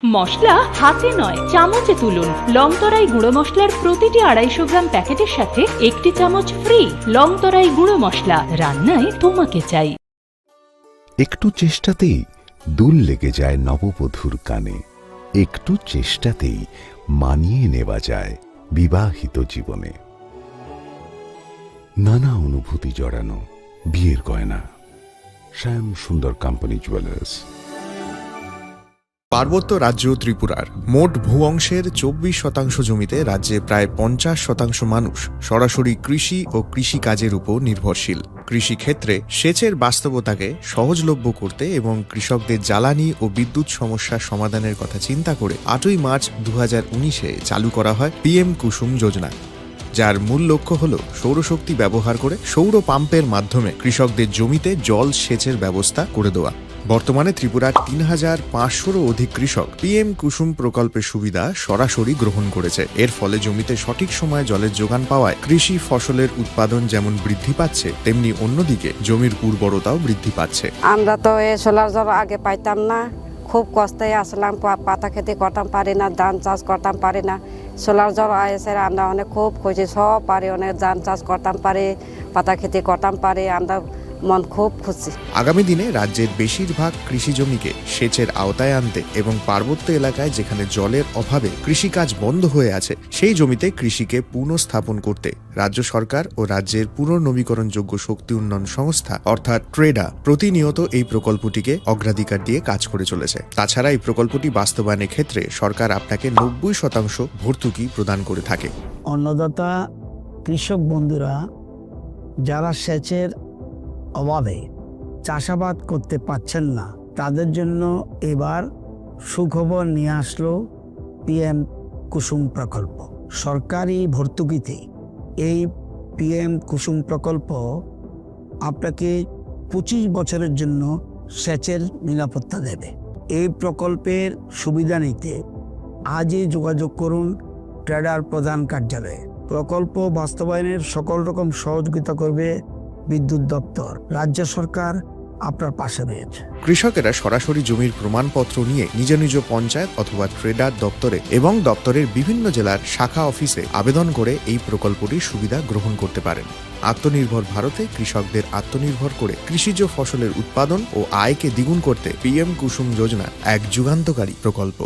মশলা হাতে নয়, চামচে তুলুন। লং তরাই গুঁড়ো মশলার প্রতিটি আড়াইশো গ্রাম প্যাকেটের সাথে একটি চামচ ফ্রি। লং তরাই গুঁড়ো মশলা, রান্নায় তোমাকে চাই। একটু চেষ্টাতেই দুল লেগে যায় নববধূর কানে। একটু চেষ্টাতেই মানিয়ে নেওয়া যায় বিবাহিত জীবনে। নানা অনুভূতি জড়ানো বিয়ের গয়না। শ্যাম সুন্দর কোম্পানি জুয়েলার্স। পার্বত্য রাজ্য ত্রিপুরার মোট ভূ অংশের চব্বিশ শতাংশ জমিতে রাজ্যে প্রায় পঞ্চাশ শতাংশ মানুষ সরাসরি কৃষি ও কৃষিকাজের উপর নির্ভরশীল। কৃষিক্ষেত্রে সেচের বাস্তবতাকে সহজলভ্য করতে এবং কৃষকদের জ্বালানি ও বিদ্যুৎ সমস্যা সমাধানের কথা চিন্তা করে আটই মার্চ দু হাজার উনিশে চালু করা হয় পিএম কুসুম যোজনা, যার মূল লক্ষ্য হল সৌরশক্তি ব্যবহার করে সৌর পাম্পের মাধ্যমে কৃষকদের জমিতে জল সেচের ব্যবস্থা করে দেওয়া। বর্তমানে ত্রিপুরার তিন হাজার পাঁচশোরও অধিক কৃষক পিএম কুসুম প্রকল্পের সুবিধা সরাসরি গ্রহণ করেছে। এর ফলে জমিতে সঠিক সময়ে জলের যোগান পাওয়ায় কৃষি ফসলের উৎপাদন যেমন বৃদ্ধি পাচ্ছে, তেমনি অন্যদিকে জমির উর্বরতাও বৃদ্ধি পাচ্ছে। আমরা তো এই সোলার জল আগে পাইতাম না, খুব কষ্টে আসলাম, পা-, পাতা খেতে করতাম পারি না, ধান চাষ করতাম পারি না। সোলার জল আইসে আমরা অনেক খুব খুশি, সব পারি অনেক ধান চাষ করতাম পারি, পাতা খেতে করতাম পারি, আমরা মন খুব খুশি। আগামী দিনে রাজ্যের বেশিরভাগ কৃষি জমিকে সেচের আওতায় আনতে এবং পার্বত্য এলাকায় যেখানে জলের অভাবে কৃষিকাজ বন্ধ হয়ে আছে, সেই জমিতে কৃষিকে পুনঃস্থাপন করতে রাজ্য সরকার ও রাজ্যের পুনর্নবীকরণযোগ্য শক্তি উন্নয়ন সংস্থা অর্থাৎ ট্রেডা প্রতিনিয়ত এই প্রকল্পটিকে অগ্রাধিকার দিয়ে কাজ করে চলেছে। তাছাড়া এই প্রকল্পটি বাস্তবায়নের ক্ষেত্রে সরকার আপনাকে নব্বই শতাংশ ভর্তুকি প্রদান করে থাকে। অন্নদাতা কৃষক বন্ধুরা যারা সেচের অভাবে চাষাবাদ করতে পারছেন না, তাদের জন্য এবার সুখবর নিয়ে আসলো পিএম কুসুম প্রকল্প। সরকারি ভর্তুকিতে এই পিএম কুসুম প্রকল্প আপনাকে পঁচিশ বছরের জন্য সেচের নিরাপত্তা দেবে। এই প্রকল্পের সুবিধা নিতে আজই যোগাযোগ করুন ট্রেডার প্রধান কার্যালয়ে। প্রকল্প বাস্তবায়নের সকল রকম সহযোগিতা করবে বিদ্যুৎ দপ্তর। রাজ্য সরকার আপনার পাশে রয়েছে। কৃষকেরা সরাসরি জমির প্রমাণপত্র নিয়ে নিজ নিজ পঞ্চায়েত অথবা ট্রেডার দপ্তরে এবং দপ্তরের বিভিন্ন জেলার শাখা অফিসে আবেদন করে এই প্রকল্পটির সুবিধা গ্রহণ করতে পারেন। আত্মনির্ভর ভারতে কৃষকদের আত্মনির্ভর করে কৃষিজ ফসলের উৎপাদন ও আয়কে দ্বিগুণ করতে পিএম কুসুম যোজনা এক যুগান্তকারী প্রকল্প।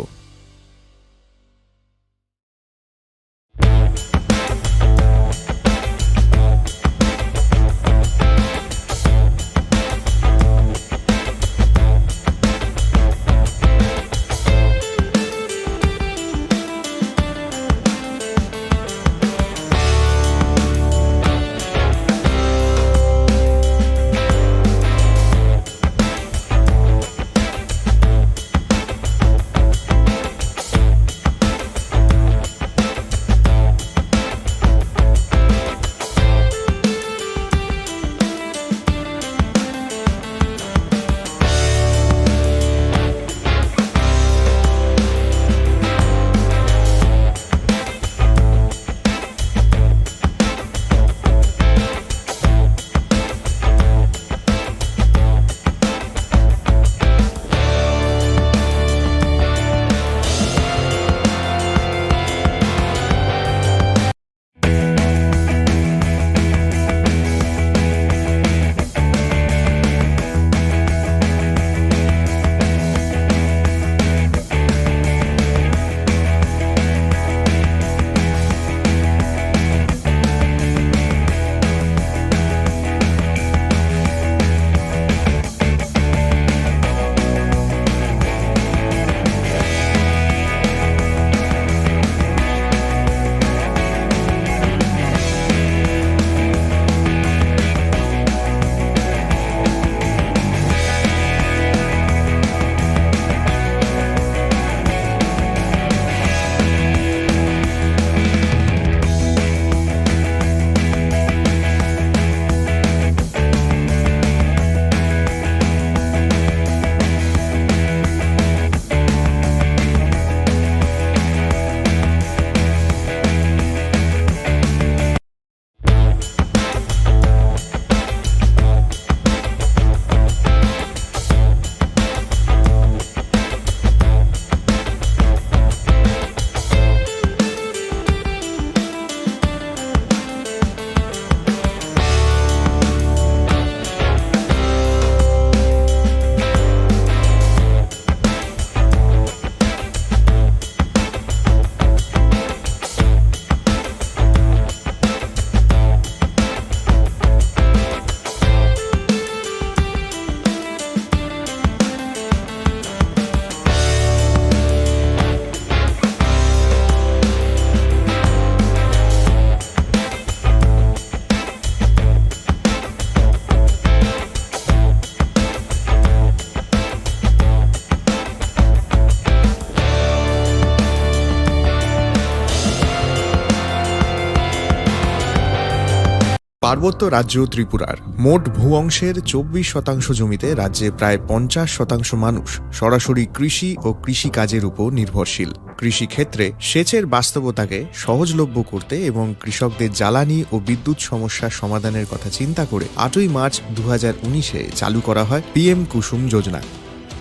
পার্বত্য রাজ্য ত্রিপুরার মোট ভূ অংশের চব্বিশ শতাংশ জমিতে রাজ্যে প্রায় পঞ্চাশ শতাংশ মানুষ সরাসরি কৃষি ও কৃষিকাজের উপর নির্ভরশীল। কৃষিক্ষেত্রে সেচের বাস্তবতাকে সহজলভ্য করতে এবং কৃষকদের জ্বালানি ও বিদ্যুৎ সমস্যা সমাধানের কথা চিন্তা করে আটই মার্চ দু হাজার উনিশে চালু করা হয় পিএম কুসুম যোজনা,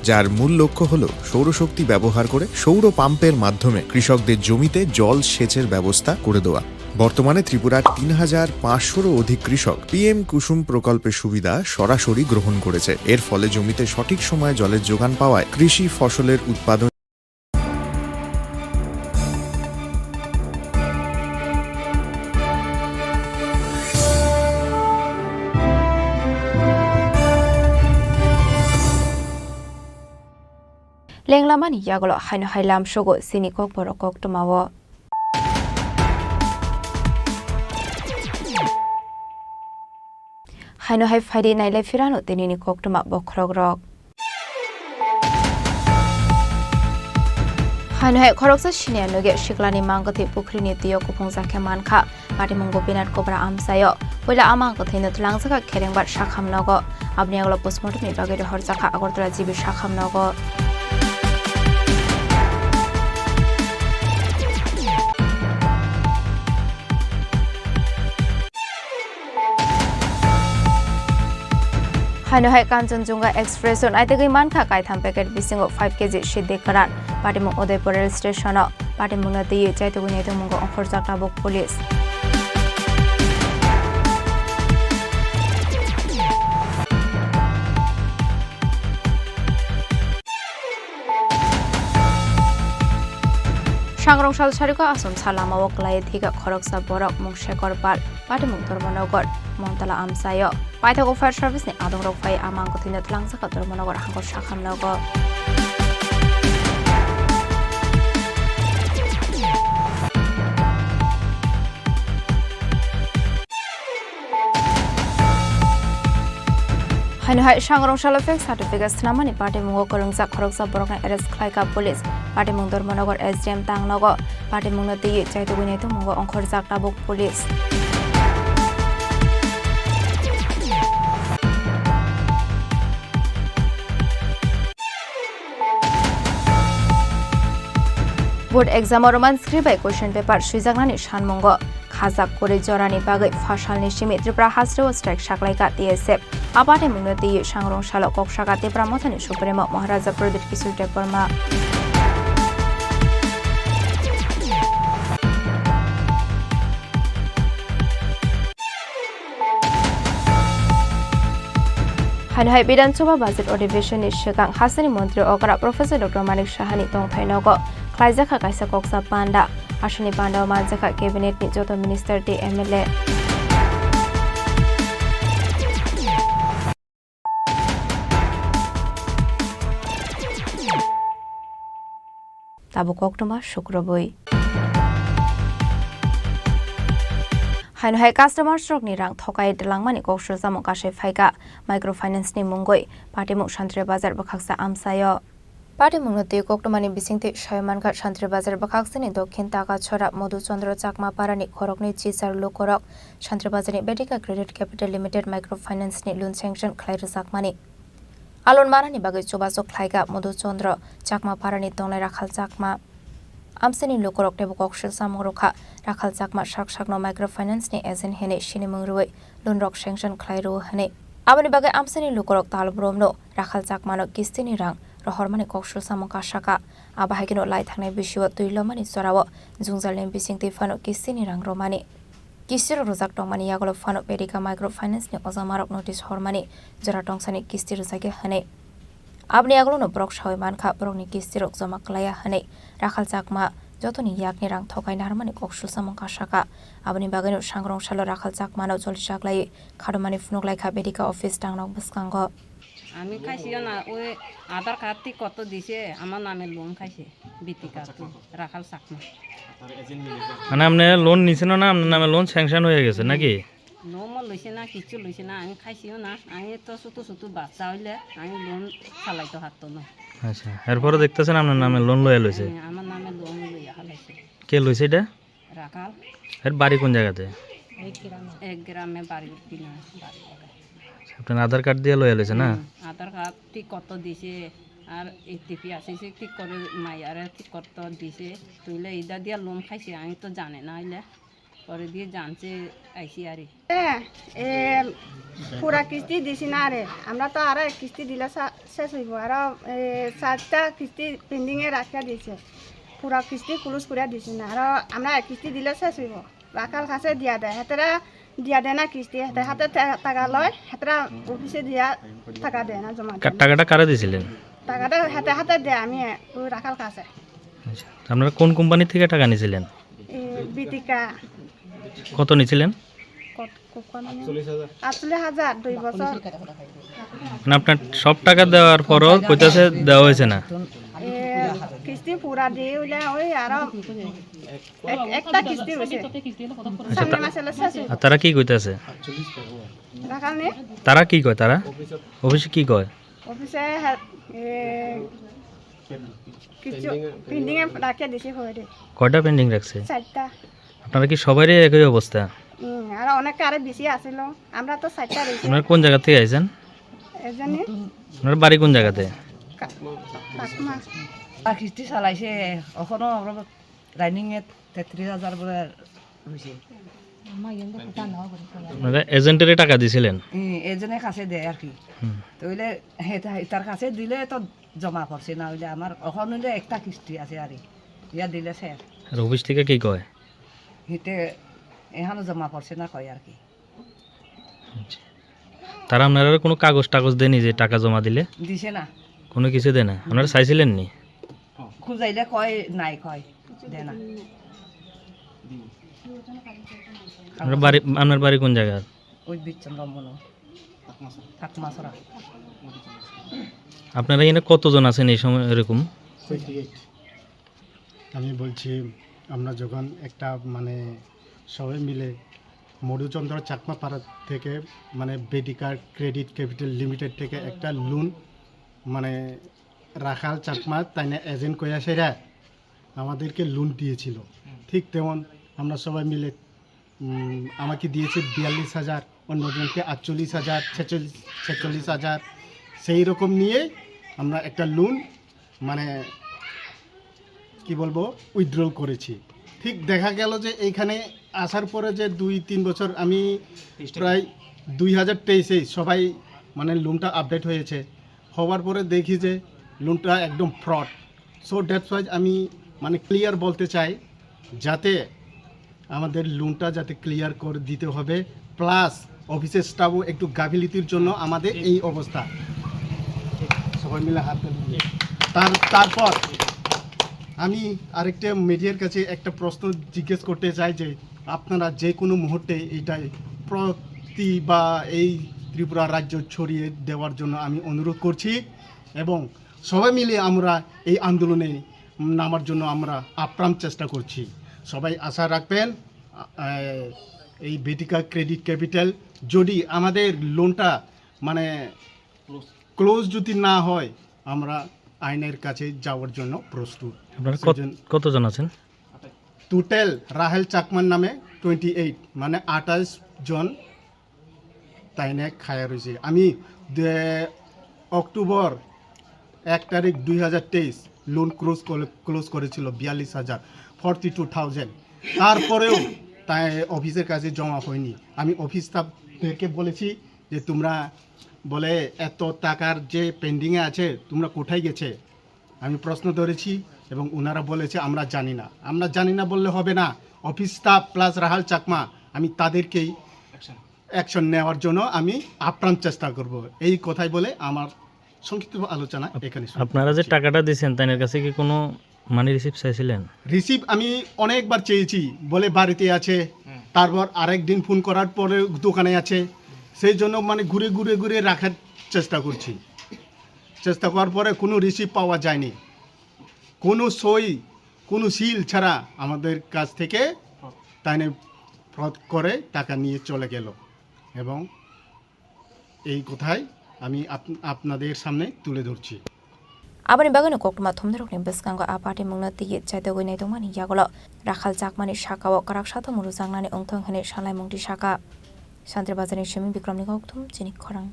যার মূল লক্ষ্য হল সৌরশক্তি ব্যবহার করে সৌর পাম্পের মাধ্যমে কৃষকদের জমিতে জল সেচের ব্যবস্থা করে দেওয়া। বর্তমানে ত্রিপুরার তিন হাজার পাঁচশোরও অধিক কৃষক পিএম কুসুম প্রকল্পের সুবিধা সরাসরি গ্রহণ করেছে। এর ফলে জমিতে সঠিক সময়ে জলের যোগান পাওয়ায় কৃষি ফসলের উৎপাদন Lenglamani yagulo haino hai lamsogo chini kokborok koktwmao. Haino hai phaidi nailai phirano tinini koktwma bokhorokrok. Haino hai khoroksa senior nogi siklani mangkwthwi pukhrini twiyo kuphungjak khe mankha. Patimung Gopinath Kobra amchaio. Puila a mangkwthwino twlangjakha Kherengbar sakham nogo. Aboni yagulo postmortem ni bagwi rohorjakha Agartala G B Sakham nogo. Haino hai Kanchanjunga Express o naitugwi mankha kaitham packet bisingo five K G siddi kwran. Patimung Udaipur rail station o. Patimungno twiwi chaitugwi naitukmungo ongkhorjak tabuk police. Sangrong sal sariko Asom sa lamao kwlai thika khoroksa borok mung Shekhar Pal, Patimung Dharmanagar, Montala amchaio. Paithago fire service ni adongrok phai amang kwthwino twlangjakha Dharmanagar hangkor Sakham nogo. Haino hai Sangrong salo fake certificate swnamani patimungo kwrwngjak khoroksa borokno arrest khlaikha police. Patimung Dharmanagar S D M tangnogo. Patimungno twiwi chaitugwi naitukmungo ongkhorjak tabuk police. Board exam o Roman script bai question paper swijaknani sanmungo khajak kwrwi jorani bagwi phasalni simi Tripura hasteo strike saklaikha T S F. A patimungno twiwi Sangrong salo kok saka Tipra Mothani Supremo Maharaja Pradyut Kishore Debbarma. Haino hai Bidhan Sabha budget adhibeshon ni swkang hasteni montri okra Professor Doctor Manik Sahani tongthai nogo khlaijakha kaisa koksa panda. Aswkni panda o manjakha cabinet ni joto minister tei M L A. Tabuk koktwma sukrubwi. Haino hai customer rokni rang thokai dwlangmani kok sujamung kasai phaikha microfinance ni mungwi Patimung Santri Bazar bwkhaksa amchaio. Patimungno twi koktwmani bisingtwi sai mankha Santri Bazar bwkhaksini Dokhin Takachora Madhuchandra Chakma parani khoroknwi chichar lukurok Santri Bazarni Vedika Credit Capital Limited Microfinance ni loan sanction khlai rwjakmani. A loan manani bagwi chubachu khlaikha Madhuchandra Chakma parani tongnai Rakhal Chakma. Amsini lukurok teibo kok sujamung rwkha Rakhal Chakma sak sakno microfinance ni agent hinwi sinimung rwui loan rok sanction khlai rwo hwnwi. Aboni bagwi amsini lukurok tal bromno Rakhal Chakmano kistini rang rohormani kok sujamung kasakha. Abo hai kheno lai thangnai bisio twi lomani jorao jwngjalni bisingtwi phano kistini rang romani. Kistiro rwjak tongmani yagulo phano Vedika Microfinance ni ojamarok notice hormani jora tongsani kisti rwjakya hwnwi. Aboni yagulono borok saui mankha borokni kistirok joma kwlaiya hwnwi Rakhal Chakma jotoni yakni rang thokai narwkmani kok sujamung kasakha. Aboni bagwino Sangrong salo Rakhal Chakmano jolijaklaiwi khatomani phunuk laikha Vedika office tangnok bwskango. আমি খাইছিও না, ওই আধার কার্ড ঠিক করতে দিছে, আমার নামে লোন খাইছে, বিটি কার্ড, রাখাল চাকমা। মানে আপনি লোন নিছেন না, আপনার নামে লোন স্যাংশন হয়ে গেছে নাকি? লোনও লইছে না, কিচ্ছু লইছে না, আমি খাইছিও না, আমি তো ছোট ছোট বাচ্চা হইলে আমি লোন চালাইতে পারতো না। আচ্ছা, এরপরে দেখতেছেন আপনার নামে লোন লইয়া লইছে? হ্যাঁ, আমার নামে লোন লইয়া হালাইছে। কে লইছে এটা? রাখাল। এর বাড়ি কোন জায়গাতে? এক গ্রামে বাড়ি, কিনা বাড়ি করে। আপনার আধার কার্ড দিয়ে লইয়া লইছে না? হুম, আধার কার্ড ঠিক করতে দিছে, আর এটিপি আছে, সে ঠিক করে মাইয়ারে ঠিক করতে দিছে। তুইলে ইদা দিয়া লোন খাইছে, আমি তো জানি না, হইলে পরে দিয়ে জানছে আইসি আরে। এ, এ, পুরা কিস্তি দিছি না রে, আমরা তো আরো এক কিস্তি দিলে সা-, শেষ হইব, আরো, এ, চারটা কিস্তি পেন্ডিং এ রাখিয়া দিছে, পুরা কিস্তি ক্লোজ করিয়া দিছি না, আরো আমরা এক কিস্তি দিলে শেষ হইব। রাখাল কাছে দিয়া দেয়, হেতারা দিয়া দেয় না কিস্তি, হেতে হাতে টা-, টাকা লয়, হেতারা অফিসে দিয়া টাকা দেয় না, জমা দেয় না। টাকাটা কারে দিছিলেন? টাকাটা হাতে হাতে দেয় আমি ওই রাখাল কাছে। আচ্ছা, আপনারা কোন কোম্পানি থেকে টাকা নিছিলেন? এ, বিতিকা। কত নিছিলেন? কত, কত মানে? আটচল্লিশ হাজার দুই বছর। মানে আপনার সব টাকা দেওয়ার পরও কইতাছে দেওয়া হয়েছে না? এ, কিস্তি পুরা দিয়ে হইলে ওই আরো এক-, একটা কিস্তি রয়েছে। আচ্ছা, সামনে তা-, মাসে হলে শেষ হইব। আর তারা কি কইতাছে? রাখাল নেই? তারা কি কয় তারা? অফিসে কি কয়? অফিসে হ্যাঁ, এ, কিছু পেন্ডিং এ রাখিয়া দিছি হয়ে রে। কয়টা পেন্ডিং রাখছে? চারটা। আপনারা কি সবারই একই অবস্থা? হুম, আর অনেকে আরো বেশি আছিল। আমরা তো চারটা রয়েছে। আপনারা কোন জায়গা থেকে আইছেন? এজনে আপনার বাড়ি কোন জায়গাতে? কা-, কাকমা। আর কিস্তি চালাইছে, এখনো আমরা রানিং এ তেত্রিশ হাজার বলে রয়েছে। আপনারা এজেন্টের টাকা দিছিলেন? হুম, এজেন্টের কাছে দেয় আর কি। হুম। তো হইলে হে-, হে-, তার কাছে দিলে তো জমা পড়ছে, না হইলে আমার এখন হইলে একটা কিস্তি আছে আর কি। ইয়া দিলে স্যার। আর অফিস থেকে কি কয়? হিতে এখনো জমা পড়ছে না কয় আর কি। আচ্ছা। তারা আপনারা কোনো কাগজ টাগজ দেনি যে টাকা জমা দিলে? দিছে না। কোনো কিছু দেয় না? আপনারা চাইছিলেন নি? খুঁজাইলে কয় নাই, কয় দেয় না। আপনার বাড়ি, আপনার বাড়ি কোন জায়গা? ওই বিচ্ছন রমন, ঠাকুমাছড়া। আপনারা এখানে কতজন আছেন এই সময় এরকম? আমি বলছি, আমরা যখন একটা মানে সবাই মিলে মধুচন্দ্র চাকমা পাড়া থেকে মানে বেডিকা ক্রেডিট ক্যাপিটাল লিমিটেড থেকে একটা লোন মানে রাখাল চাকমা তাই না এজেন্ট কইয়া সেরা আমাদেরকে লোন দিয়েছিল। ঠিক তেমন আমরা সবাই মিলে উম, আমাকে দিয়েছে বিয়াল্লিশ হাজার, অন্যজনকে আটচল্লিশ হাজার, ছেচল্লিশ, ছেচল্লিশ হাজার। সেই রকম নিয়ে আমরা একটা লোন মানে কি বলবো, উইথড্রল করেছি। ঠিক দেখা গেল যে এইখানে আসার পরে যে দুই তিন বছর আমি প্রায় দুই হাজার তেইশেই সবাই মানে লোনটা আপডেট হয়েছে। হওয়ার পরে দেখি যে লোনটা একদম ফ্রড। সো দ্যাটস ওয়াই আমি মানে ক্লিয়ার বলতে চাই, যাতে আমাদের লোনটা যাতে ক্লিয়ার করে দিতে হবে, প্লাস অফিসের স্টাফও একটু গাফিলতির জন্য আমাদের এই অবস্থা। সবাই মিলে হাত তালি দিয়ে। তার, তারপর আমি আরেকটা মিডিয়ার কাছে একটা প্রশ্ন জিজ্ঞেস করতে চাই যে আপনারা যে কোনো মুহূর্তে এইটাই প্রতি বা এই ত্রিপুরা রাজ্য ছড়িয়ে দেওয়ার জন্য আমি অনুরোধ করছি এবং সবাই মিলে আমরা এই আন্দোলনে নামার জন্য আমরা আপ্রাণ চেষ্টা করছি। সবাই আশা রাখবেন, আ, এই বেটিকা ক্রেডিট ক্যাপিটাল যদি আমাদের লোনটা মানে ক্লোজ যদি না হয়, আমরা আইনের কাছে যাওয়ার জন্য প্রস্তুত। আপনারা কত-, সেজন- কতজন আছেন? টোটাল রাহেল চাকমার নামে টোয়েন্টি এইট, মানে আঠাশ জন তাই না খায়া রয়েছে। আমি দে-, অক্টোবর এক তারিখ দুই হাজার তেইশ লোন ক্লোজ করে, ক্লোজ করেছিল বিয়াল্লিশ হাজার, ফর্টি টু থাউজেন্ড। তারপরেও তাই অফিসের কাছে জমা হয়নি। আমি অফিস স্টাফদেরকে বলেছি যে তোমরা বলে এত টাকার যে পেন্ডিংয়ে আছে, তোমরা কোথায় গেছে? আমি প্রশ্ন ধরেছি এবং ওনারা বলেছে, "আমরা জানি না।" আমরা জানি না বললে হবে না, অফিস স্টাফ প্লাস রাহাল চাকমা, আমি তাদেরকেই অ্যাকশন নেওয়ার জন্য আমি আপ্রাণ চেষ্টা করব। এই কথাই বলে আমার সংক্ষিপ্ত আলোচনা এখানে শুরু আপনারা যে করছি। টাকাটা দিয়েছেন, তাদের কাছে কি কোনো মানি রিসিপ্ট চাইছিলেন? রিসিপ্ট আমি অনেকবার চেয়েছি, বলে বাড়িতে আছে, হুম। তারপর আরেক দিন ফোন করার পরে দোকানে আছে, সেই জন্য মানে ঘুরে ঘুরে ঘুরে রাখার চেষ্টা করছি। চেষ্টা করার পরে কোনো রিসিপ্ট পাওয়া যায়নি, কোনো সই, কোনো সিল ছাড়া আমাদের কাছ থেকে তাই ফ্রড করে টাকা নিয়ে চলে গেল এবং এই কথাই আমি আপ-, আপনাদের সামনে তুলে ধরছি। Aboni bagwino koktwma thumnairokni bwskango a party mungno twi chaitogwi naitongmani yagulo Rakhal Chakmani sakao kwrak sathomung rwjaknani wngthong hwnwi salaimung twi saka. Santri Bazarni simi Bikramni kokthum chini khorang.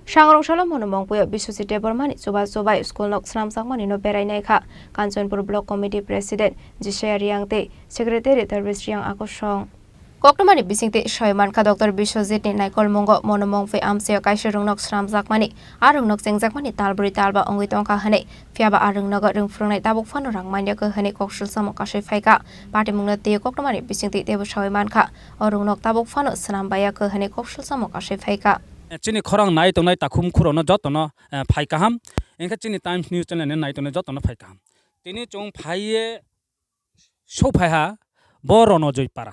Sangrong salo Mono Mongpui o Biswajit Debbarmani chuba chubai school nok swnamjakmani no berai naikha Kanchanpur Block Committee President Jisaya Riang tei Secretary Darbesh Riang akosong. Koktwmani bisingtwi soi mankha Doctor Biswajit ni naikolmungo Mono Mongpui amchaio kaisa rwngnok swnamjakmani, a rwngnok chengjakmani talbrwi talba wngwi tongkha hwnwi, phiyaba a rwngnogo rwngphwrwngnai tabuk phano rang manya khe hwnwi koksilsamo kasui phaikha. Patimungno twiwi koktwmani bisingtwi teibo saui mankha, o rwngnok tabuk phano swnam baiya khe hwnwi koksilsamo kasui phaikha. Chini khorang nai tongnai takhum khurokno jotono, eh, phai kaham, hinkhe chini Times News channel ni nai tongnai jotono phai kaham. Tini chwng phaiye sophaiha bo Ronojoy para.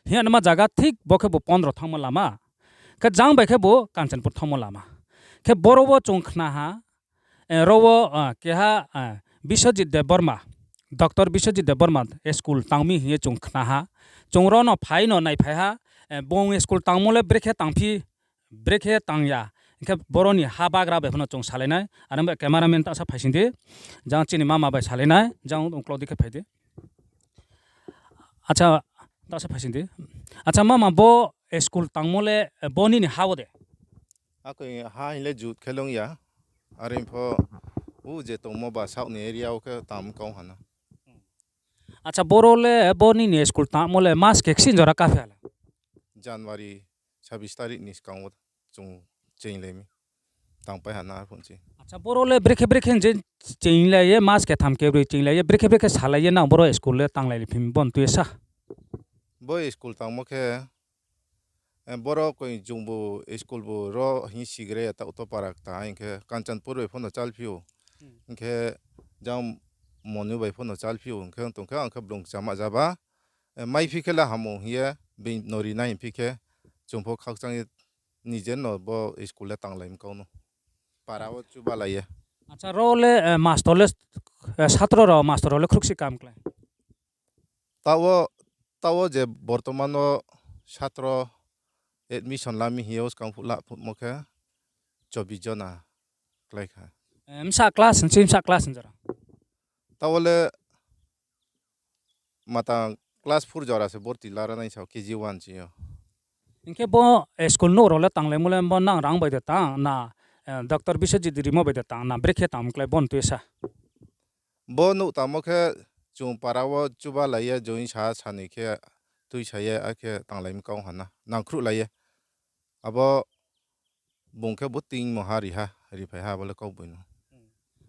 Hiya nima jaga thik bo khe bo pondro thangma lama. Khe jang bai khe bo Kanchanpur thangma lama. Khe boro bo chwng khnaha, eh, rowo, ah, keha, ah, Biswajit Debbarma, Doctor Biswajit Debbarma school tangmi hiye chwng khnaha. Chwng rono phaino naiphaiha, eh, bong school tangmole brekhe tangphi brekhe tangya, hinkhe boroni ha bagra bai phano chwng salainai, aro cameraman ta sa phaisingdi, jang chini mama bai salainai, jang uklodi khe phaidi. Acha, Tasa phasing di. Acha mama, bo school tangmo le, eh, bo nini ha o de? Akoi ha hinle jut khe lung ya. Are pho u je tongmo ba south ni area o khe tam kau hana. Acha boro le bo nini school tangmo le mas khe ksin jora ka phi hala? January sabis tarik ni swkango chwng cheng lai mi. Tang pai hana phunchi. Acha boro le brekhe brekhe je cheng lai ye mas khe tham khe bri cheng lai ye brekhe brekhe salai ye nang boro school le tang lai phim bon tu sa. Bo school tangmo khe, eh, borok koi chwngbo school bo ro hi sigre ya ta uto parak ta hinkhe Kanchanpur bai phano chalphio. Hmm. Hinkhe jang monu bai phano chalphio hinkhe tongkhe ang khe blung chama jaba, eh, mai phi khe la hamo hiye bini nori nai phi khe chwngpho khakchang ye nije no bo school le tang lai mkau no. Para o chuba lai ye. Acha ro le, eh, master le, eh, satro ro master ro le khruksi kam klai. Tao, tao je bortomano satro admission lami hiyo skang phula phutmo khe chobbish jona klai kha. Eh, msa class hinsi msa class hinjora. Tao le matang class four jora se borti lara nai sao K G one chiyo. Hinkhe bo, eh, school no ro le tanglai mole bo nang rang bai de tang na, eh, doctor Biswajit rimo bai de tang na brekhe tang klai bon tuisa. Bo nuk tamo khe chwng para o chuba lai ya join sa sani khe twi sa ya akhe tang lai mkau hana nang khruh lai ya. Abo bung khe bo ting mo ha ri ha ri phai ha bo le kok bui no.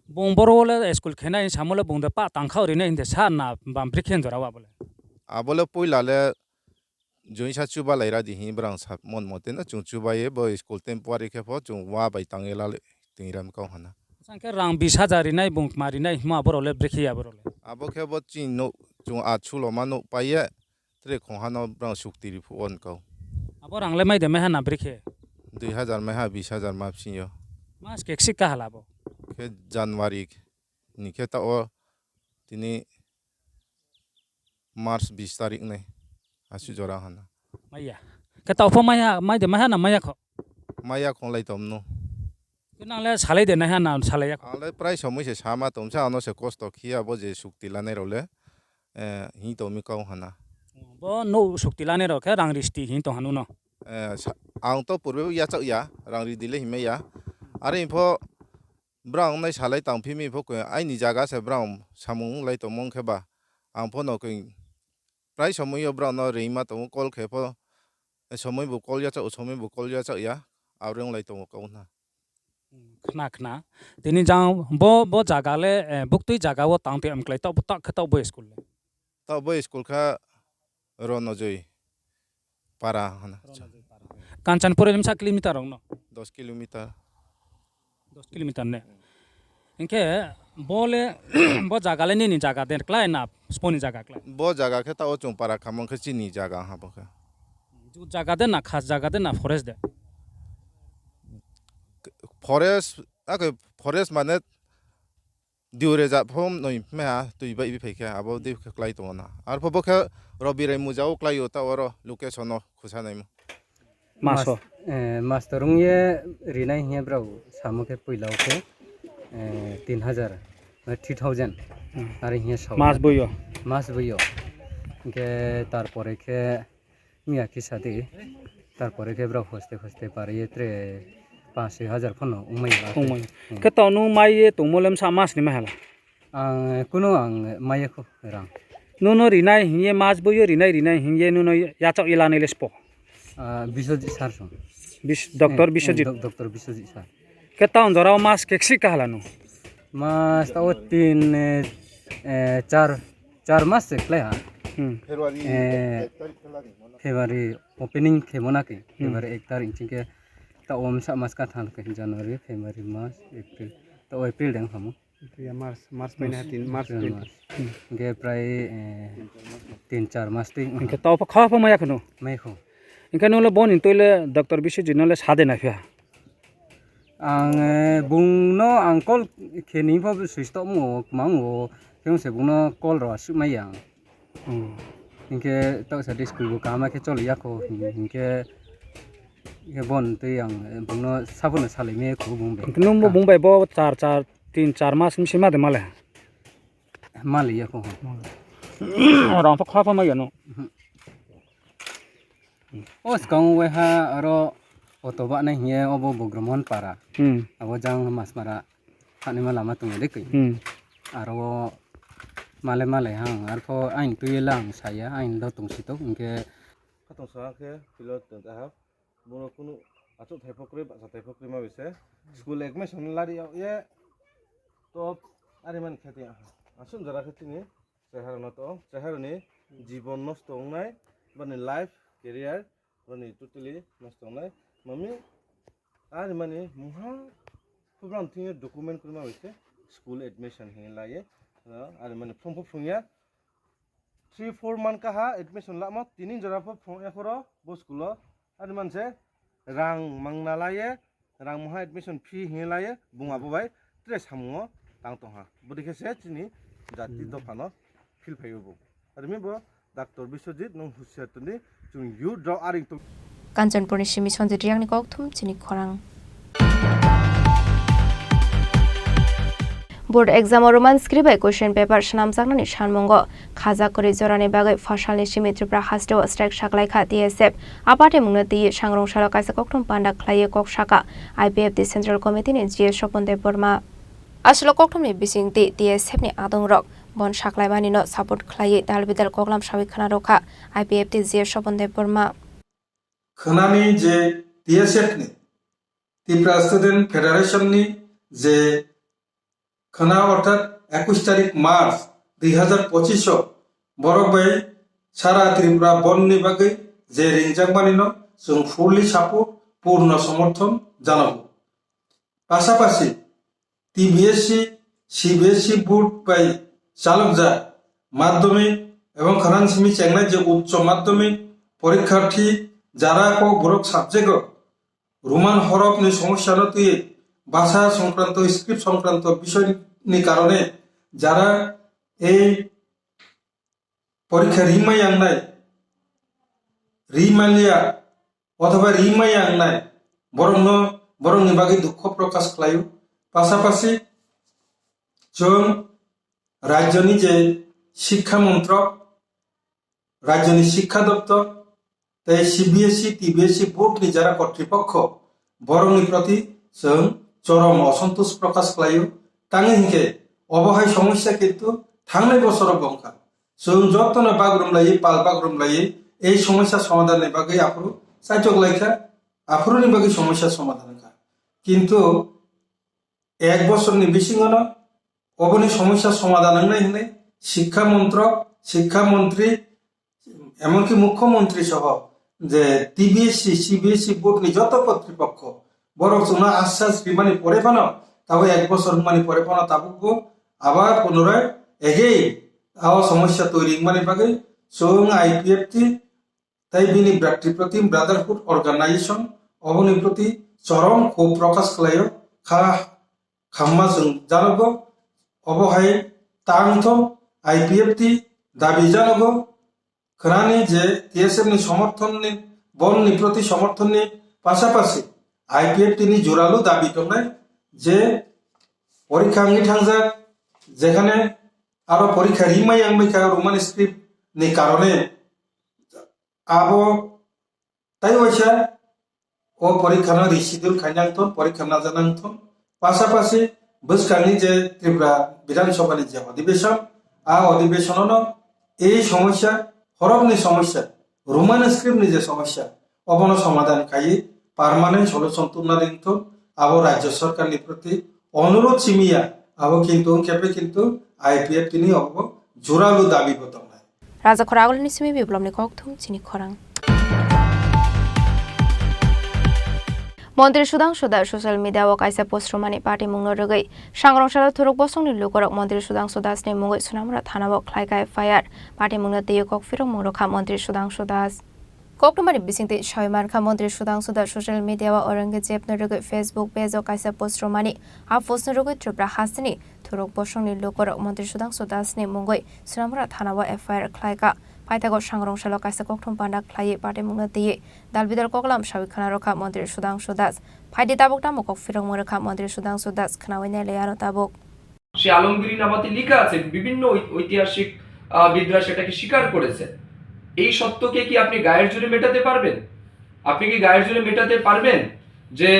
Bung boro le school khe nai samo le bung de pa tang kha ri nai hinde sa na bam brekhe jora wa bo le. Abo le puila le join sa chuba lai ra di hi brang sa mon mo te na chwng chuba ye bo school temporary khe pho chwng wa bai tang ye la le. Twi ram kau hana. Sangkhe rang bis hajar rinai bung ma rinai hima borok le brekhe ya borok le. Abo khe bo chini nuk chwng a chulo ma nuk pai ye tre khong hano brang sukti ri phu on kau. Abo rang le mai de mai hana brekhe. Dui hajar mai ha bis hajar ma phi yo. Mas khe ksik ka hala bo. Khe January ni khe ta o tini March bis tarik nai asu jora hana. Maya. Khe tao pho maya, mai de maya na maya kho? Maya khong lai tom no. Khe nang le salai de nai hana salai ya kho? Ang le prai somoi se sama tom sa ano se kosto khiya bo je sukti lanai rok le, eh, hi tomi kau hana. Bo no sukti lanai rok khe rang risti hi tong hanu no. Eh, sa-, ang to purbe yachak ya, rang ri dile himai ya. Are info Brang nai salai tang phimi pho khe aini jaga se brang samung wng lai tongmung khe ba ang pho no khe prai somoi o brang no ringma tongo call khe pho somoi bo call yachak somoi bo call yachak ya abo wng lai tongo kok na. Khna khna tini jang bo bo jaga le, eh, buktui jaga o tang te amklai tok tok khe tok bo school le. Tok bo school kha Ronojoi para hana. Kanchanpur rimsa kilometer rok no? Dos kilometer. Dos kilometer ne? Hinkhe bo le bo jaga le nini jaga de klai na sponi jaga klai? Bo jaga khe ta o chwng para khamung khe chini jaga ha bo khe. Jut jaga de na khas jaga de na forest de? Forest, ake forest mane Diu rejak phom noi meha twi bai bi phaikha abo dei khe klai tongo na. Arpho bo khe Robi rai muja o klai o ta oro location o khusa naimo. Maso. Mas-, eh, master wng ye rinai hiya brao samo khe puila o khe, eh, tin hajar, eh, three thousand. Hmm. Ari hiya sao. Mas bui o. Mas bui o. Hinkhe tarpore khe Miya kisa di, tarpore khe borok hoste hoste pariye tre panch soi hajar phano wngmaya. Wngmaya. Hmm. Khe tao nung maiye tongmo le msa mas ni mahala? Ang kuno ang maiye kho rang. Nono rinai hiye mas boyo rinai rinai hiye nono yachak ye lanai le spo? Ah, Biswajit sir song. Bis-, Doctor Eh, Biswajit? eh, doc-, Doctor Biswajit sir. Khe taon jorao mas khe ksik kahala no? Mas tao tin, eh, eh, char, char mas se khlai ha. Hmm. Eh, February opening khe mona khe, Hmm. February ek tarik chingkhe tao msa mas ka thang khe January, February, March, April. Tao April deng hamo. April, March, March paina ha tin, March April, twenty. March. Hmm. Hingke prai, eh, tin char mas twi. Hingke tao pha kha pha maya kheno? Mai kho. Hingke nole boni tole Doctor Biswajit nole sade na phia? Ang, eh, bung no ang call khe ni pho switch off mo, kma mo, khe se bung no call ro aswk mai yang. Hmm. Hingke toksa de school bo kaham khe choli ya kho, hingke, hingke bon twi ang, eh, bung no sabono salai me kho bung bai. Hingke nung bo bung bai bo char, char, tin, char mas misi ma de male? Mali ya kho. Rang to kha pha ma ya no? Mhm. O swkango waiha aro auto banai hiye obo Bogromon para. Hmm. Abo jang Masmara thanima lama tongo de koi. Hmm. Aro o male male hang arpho ain tuye lang saya ain do tongsi tok hinkhe. Khatong sa khe pilot tong ta ha. Bono kunu achuk thai pokri, bacha thai pokri ma bise. School admission lari ye. To ari man khati aha. Asum jara khati ni. Chehara no to, chehara ni jibon nosto wngnai, bani life, career, bani totally nosto wngnai. Mami, ari mani mungha program thing document kurma wise school admission hin laye. Ari mani form pho phungya. Three four man kaha admission lamo, tini jora pho phung ekhoro bo school o. Ari manse rang mangna laye, rang mungha admission fee hinwi laye, bung abo bai tre samungo tang tongha. Bwdikhe se chini jati dophano phil phaio bo. Arimi bo Doctor Biswajit nwng husiar tongdi, chwng youth rok aring tong. Kanchanpurni simi Sanjit Riyangni kokthum chini khorang. Board exam o Roman script bai question paper swnamjaknani sanmungo khajak kwrwi jorani bagwi phasalni simi Tripura hasteo strike saklaikha T S F. A party mungno twiwi sangrong salo kaisa kokthum panda khlaiwi kok saka I P F T Central Committee ni G S Sopon Debbarma. Aswk kokthumni bisingtwi T S F ni adongrok bon saklaimanino support khlaiwi dal bidal koklam sawi khna rwkha I P F T G S Sopon Debbarma. Khwnani je T S F ni, Tripura Student Federation ni je khwna, orthat ekush tarik March dui hazar pochish o borok bai sara Tripura bondh ni bagwi je ringjakmani no chwng fully support, purno somorthon janago. Pasapasi T B S C, C B S C board bai chalokjak madhyamik ebong khwna simi chengnai je uccho madhyamik porikharthi jara kokborok subject o Roman horop ni somosya no twiwi bhasha songkranto, script songkranto bisoi ni karone jara ei porikha rimai yangnai, rimalia othoba rimai yangnai borokno, borokni bagwi dukho prokash khlaio. Pasapasi chwng rajyoni je Shikkha Montrok, rajyoni Shikkha Doptor, tei C B S E, T B S E board ni jara kortripokho borokni proti chwng chorom osontosh prokash khlaio. Tangwi hinkhe obo hai somosya kintu thangnai bosorobo wngkha. Chwng jotono bagrum laiwi, pal bagrum laiwi ei somosya somadhan ni bagwi aphuru chaitok laikha, aphuruni bagwi somosya somadhan wngkha. Kintu ek bosorni bisingono oboni somosya somadhan wngnai hwnwi Shikkha Montrok, Shikkha Montri, emonki Mukhyamantri soho je T B S C, C B S E board ni joto kortripokho borok chwngno ashas rimani pore phano, tabo ek bosor wngmani pore phano tabukbo abar punorai again o somosya toiri wngmani bagwi chwng I P F T tei bini bratri proti Brotherhood Organization oboni proti chorom kho prokash khlaio, kha khamma chwng janogo. Obo hai tangtho I P F T dabi janogo, khwnani je T S F ni somorthon ni, bondh ni proti somorthon ni pasapasi I P F T ni juralu dabi tongnai je porikha wngwi thangjak, jekhane aro porikha rimai wngwi kha Roman script ni karone abo tai waisa o porikha no reschedule khainang thon, porikha najanang thon. Pasapasi bwskangni je Tripura Bidhan Sabha ni je odhibeshon, a odhibeshono no ei somosya, horokni somosya, Roman script ni je somosya, obono somadhan khaiwi permanent solution tubna ringthok, abo Rajya Sarkar ni proti onurodh simiya, abo kintu wngkhe kintu I P F T ni obo juralu dabi bo tongnai. Raja Khoragulni simi biplopni kokthum chini khorang. Montri Sudhangshu Das social media o kaisa post rwmani patimungno rwgwi Sangrong salo thuruk bosongni lukurok Montri Sudhangshu Das ni mungwi Sonamura thana o khlaikha F I R. Patimungno twiwi kok phirokmung rwkha Montri Sudhangshu Das. Koktwmani bisingtwi sawi mankha Montri Sudhangshu Das social media o Aurangzeb no rwgwi Facebook page o kaisa post rwmani. A post no rwgwi Tripura hasteni thuruk bosongni lukurok Montri Sudhangshu Das ni mungwi Sonamura thana o F I R khlaikha. Paithago Sangrong salo kaisa kokthum panda khlaiwi patimungno twiwi dalbidal koklam sawi khna rwkha Montri Sudhangshu Das. Phaidi tabuk tamo kok phirokmung rwkha Montri Sudhangshu Das, khnawi nailai ano tabuk. সে আলমগিরি নামাতে লেখা আছে, বিভিন্ন ঐ-, ঐতিহাসিক, আহ, বিদরা সেটাকে স্বীকার করেছে। এই সত্যকে কি আপনি গায়ের জোরে মেটাতে পারবেন? আপনি কি গায়ের জোরে মেটাতে পারবেন যে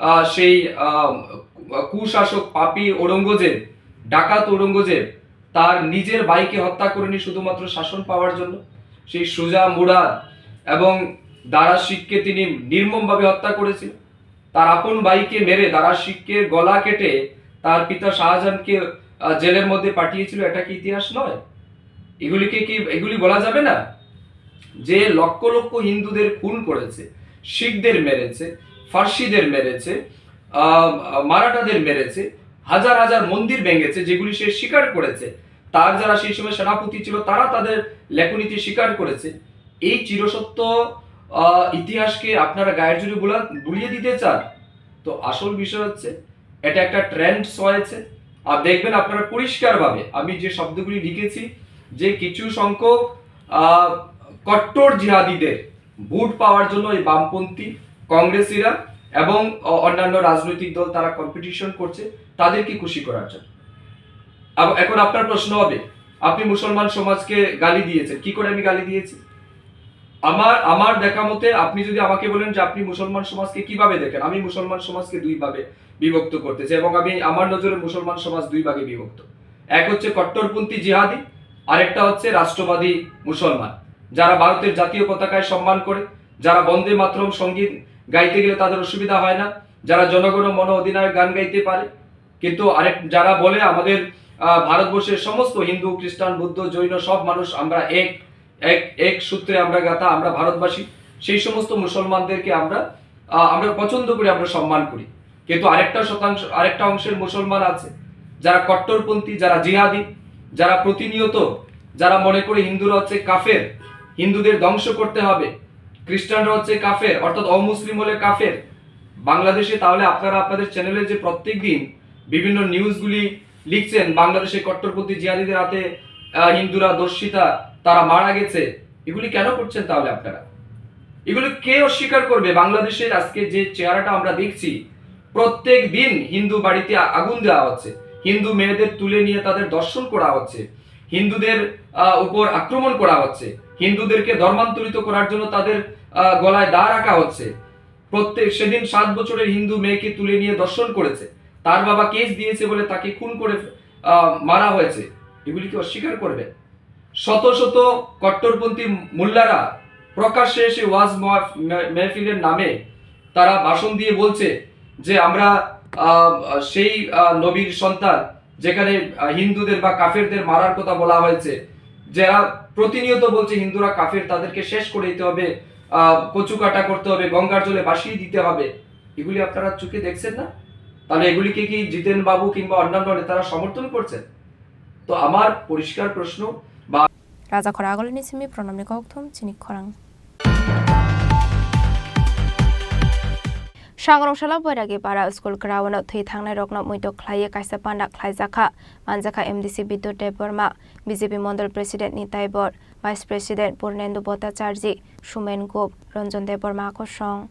আহ, সেই আহ, কুশাসক পাপী ঔরঙ্গজেব, ডাকাত ঔরঙ্গজেব তার নিজের ভাইকে হত্যা করেনি শুধুমাত্র শাসন পাওয়ার জন্য? সেই সুজা মুরাদ এবং দারা শিখকে তিনি নির্মমভাবে হত্যা করেছিলেন। তার আপন ভাইকে মেরে দারা শিখকে গলা কেটে তার পিতা শাহজাহানকে আহ, জেলের মধ্যে পাঠিয়েছিল, এটা কি ইতিহাস নয়? এগুলিকে কি, এগুলি বলা যাবে না? যে লক্ষ লক্ষ হিন্দুদের খুন করেছে, শিখদের মেরেছে, ফার্সিদের মেরেছে, আহ, মারাঠাদের মেরেছে, হাজার হাজার মন্দির ভেঙেছে, যেগুলি সে স্বীকার করেছে। তার যারা সেই সময় সেনাপতি ছিল, তারা তাদের লেখনীতে স্বীকার করেছে। এই চিরসত্য আহ, ইতিহাসকে আপনারা গায়ের জোরে বুলা-, বুলিয়ে দিতে চান। তো আসল বিষয় হচ্ছে, এটা একটা ট্রেন্ডস হয়েছে। আর দেখবেন আপনারা পরিষ্কারভাবে, আমি যে শব্দগুলি লিখেছি, যে কিছু সংখ্যক আহ, কট্টর জিহাদিদের ভোট পাওয়ার জন্য এই বামপন্থী, কংগ্রেসিরা এবং অ-, অন্যান্য রাজনৈতিক দল তারা কম্পিটিশন করছে তাদেরকে খুশি করার জন্য। আব-, এখন আপনার প্রশ্ন হবে, আপনি মুসলমান সমাজকে গালি দিয়েছেন, কি করে আমি গালি দিয়েছি? আমার, আমার দেখা মতে আপনি যদি আমাকে বলেন যে আপনি মুসলমান সমাজকে কিভাবে দেখেন, আমি মুসলমান সমাজকে দুই ভাগে বিভক্ত করতে চাই এবং আমি, আমার নজরে মুসলমান সমাজ দুই ভাগে বিভক্ত। এক হচ্ছে কট্টরপন্থী জিহাদি, আরেকটা হচ্ছে রাষ্ট্রবাদী মুসলমান, যারা ভারতের জাতীয় পতাকায় সম্মান করে, যারা বন্দে মাতরম সঙ্গীত গাইতে গেলে তাদের অসুবিধা হয় না, যারা জনগণ মন অধিনায়ক গান গাইতে পারে। কিন্তু আরেক, যারা বলে আমাদের আহ, ভারতবর্ষের সমস্ত হিন্দু, খ্রিস্টান, বুদ্ধ, জৈন সব মানুষ আমরা এক, এক এক সূত্রে আমরা গাঁথা, আমরা ভারতবাসী, সেই সমস্ত মুসলমানদেরকে আমরা আহ, আমরা পছন্দ করি, আমরা সম্মান করি। কিন্তু আরেকটা শতাংশ, আরেকটা অংশের মুসলমান আছে যারা কট্টরপন্থী, যারা জিহাদি, যারা প্রতিনিয়ত, যারা মনে করে হিন্দুরা হচ্ছে কাফের, হিন্দুদের ধ্বংস করতে হবে, খ্রিস্টানরা হচ্ছে কাফের, অর্থাৎ অমুসলিম হলে কাফের। বাংলাদেশে তাহলে আপনারা আপনাদের চ্যানেলে যে প্রত্যেক দিন বিভিন্ন নিউজগুলি লিখছেন, বাংলাদেশে কট্টরপন্থী জিহাদিদের হাতে আহ, হিন্দুরা ধর্ষিতা, তারা মারা গেছে, এগুলি কেন করছেন তাহলে আপনারা? এগুলো কে অস্বীকার করবে? বাংলাদেশের আজকে যে চেহারাটা আমরা দেখছি, প্রত্যেক দিন হিন্দু বাড়িতে আ-, আগুন দেওয়া হচ্ছে, হিন্দু মেয়েদের তুলে নিয়ে তাদের ধর্ষণ করা হচ্ছে, হিন্দুদের আহ, উপর আক্রমণ করা হচ্ছে, হিন্দুদেরকে ধর্মান্তরিত করার জন্য তাদের আহ, গলায় দা রাখা হচ্ছে। প্রত্যেক সেদিন সাত বছরের হিন্দু মেয়েকে তুলে নিয়ে ধর্ষণ করেছে, তার বাবা কেস দিয়েছে বলে তাকে খুন করে আহ, মারা হয়েছে। এগুলি কি অস্বীকার করবে? শত শত কট্টরপন্থী মোল্লারা প্রকাশ্যে এসে ওয়াজ মহা-, মে-, মেহফিলের নামে তারা ভাষণ দিয়ে বলছে যে আমরা আহ, সেই আহ, নবীর সন্তান, যেখানে আহ, হিন্দুদের বা কাফেরদের মারার কথা বলা হয়েছে, যারা প্রতিনিয়ত বলছে হিন্দুরা কাফের, তাদেরকে শেষ করে দিতে হবে, আহ, কচু কাটা করতে হবে, গঙ্গার জলে ভাসিয়ে দিতে হবে, এগুলি আপনারা চোখে দেখছেন না? তাহলে এগুলিকে কি জিতেন বাবু কিংবা অন্যান্য নেতারা সমর্থন করছেন? তো আমার পরিষ্কার প্রশ্ন বা Raja Khora Agolini simi Pranamni kokthum chini khorang. Sangrong salo Boiragi para school ground o thwi thangnai rokno muito khlaiwi kaisa panda khlaijakha, manjakha M D C Bidyut Debbarma, B J P Mondol President Nitai Bor, Vice President Purnendu Bhattacharjee, Sumen Gup, Ranjan Debbarma kosong.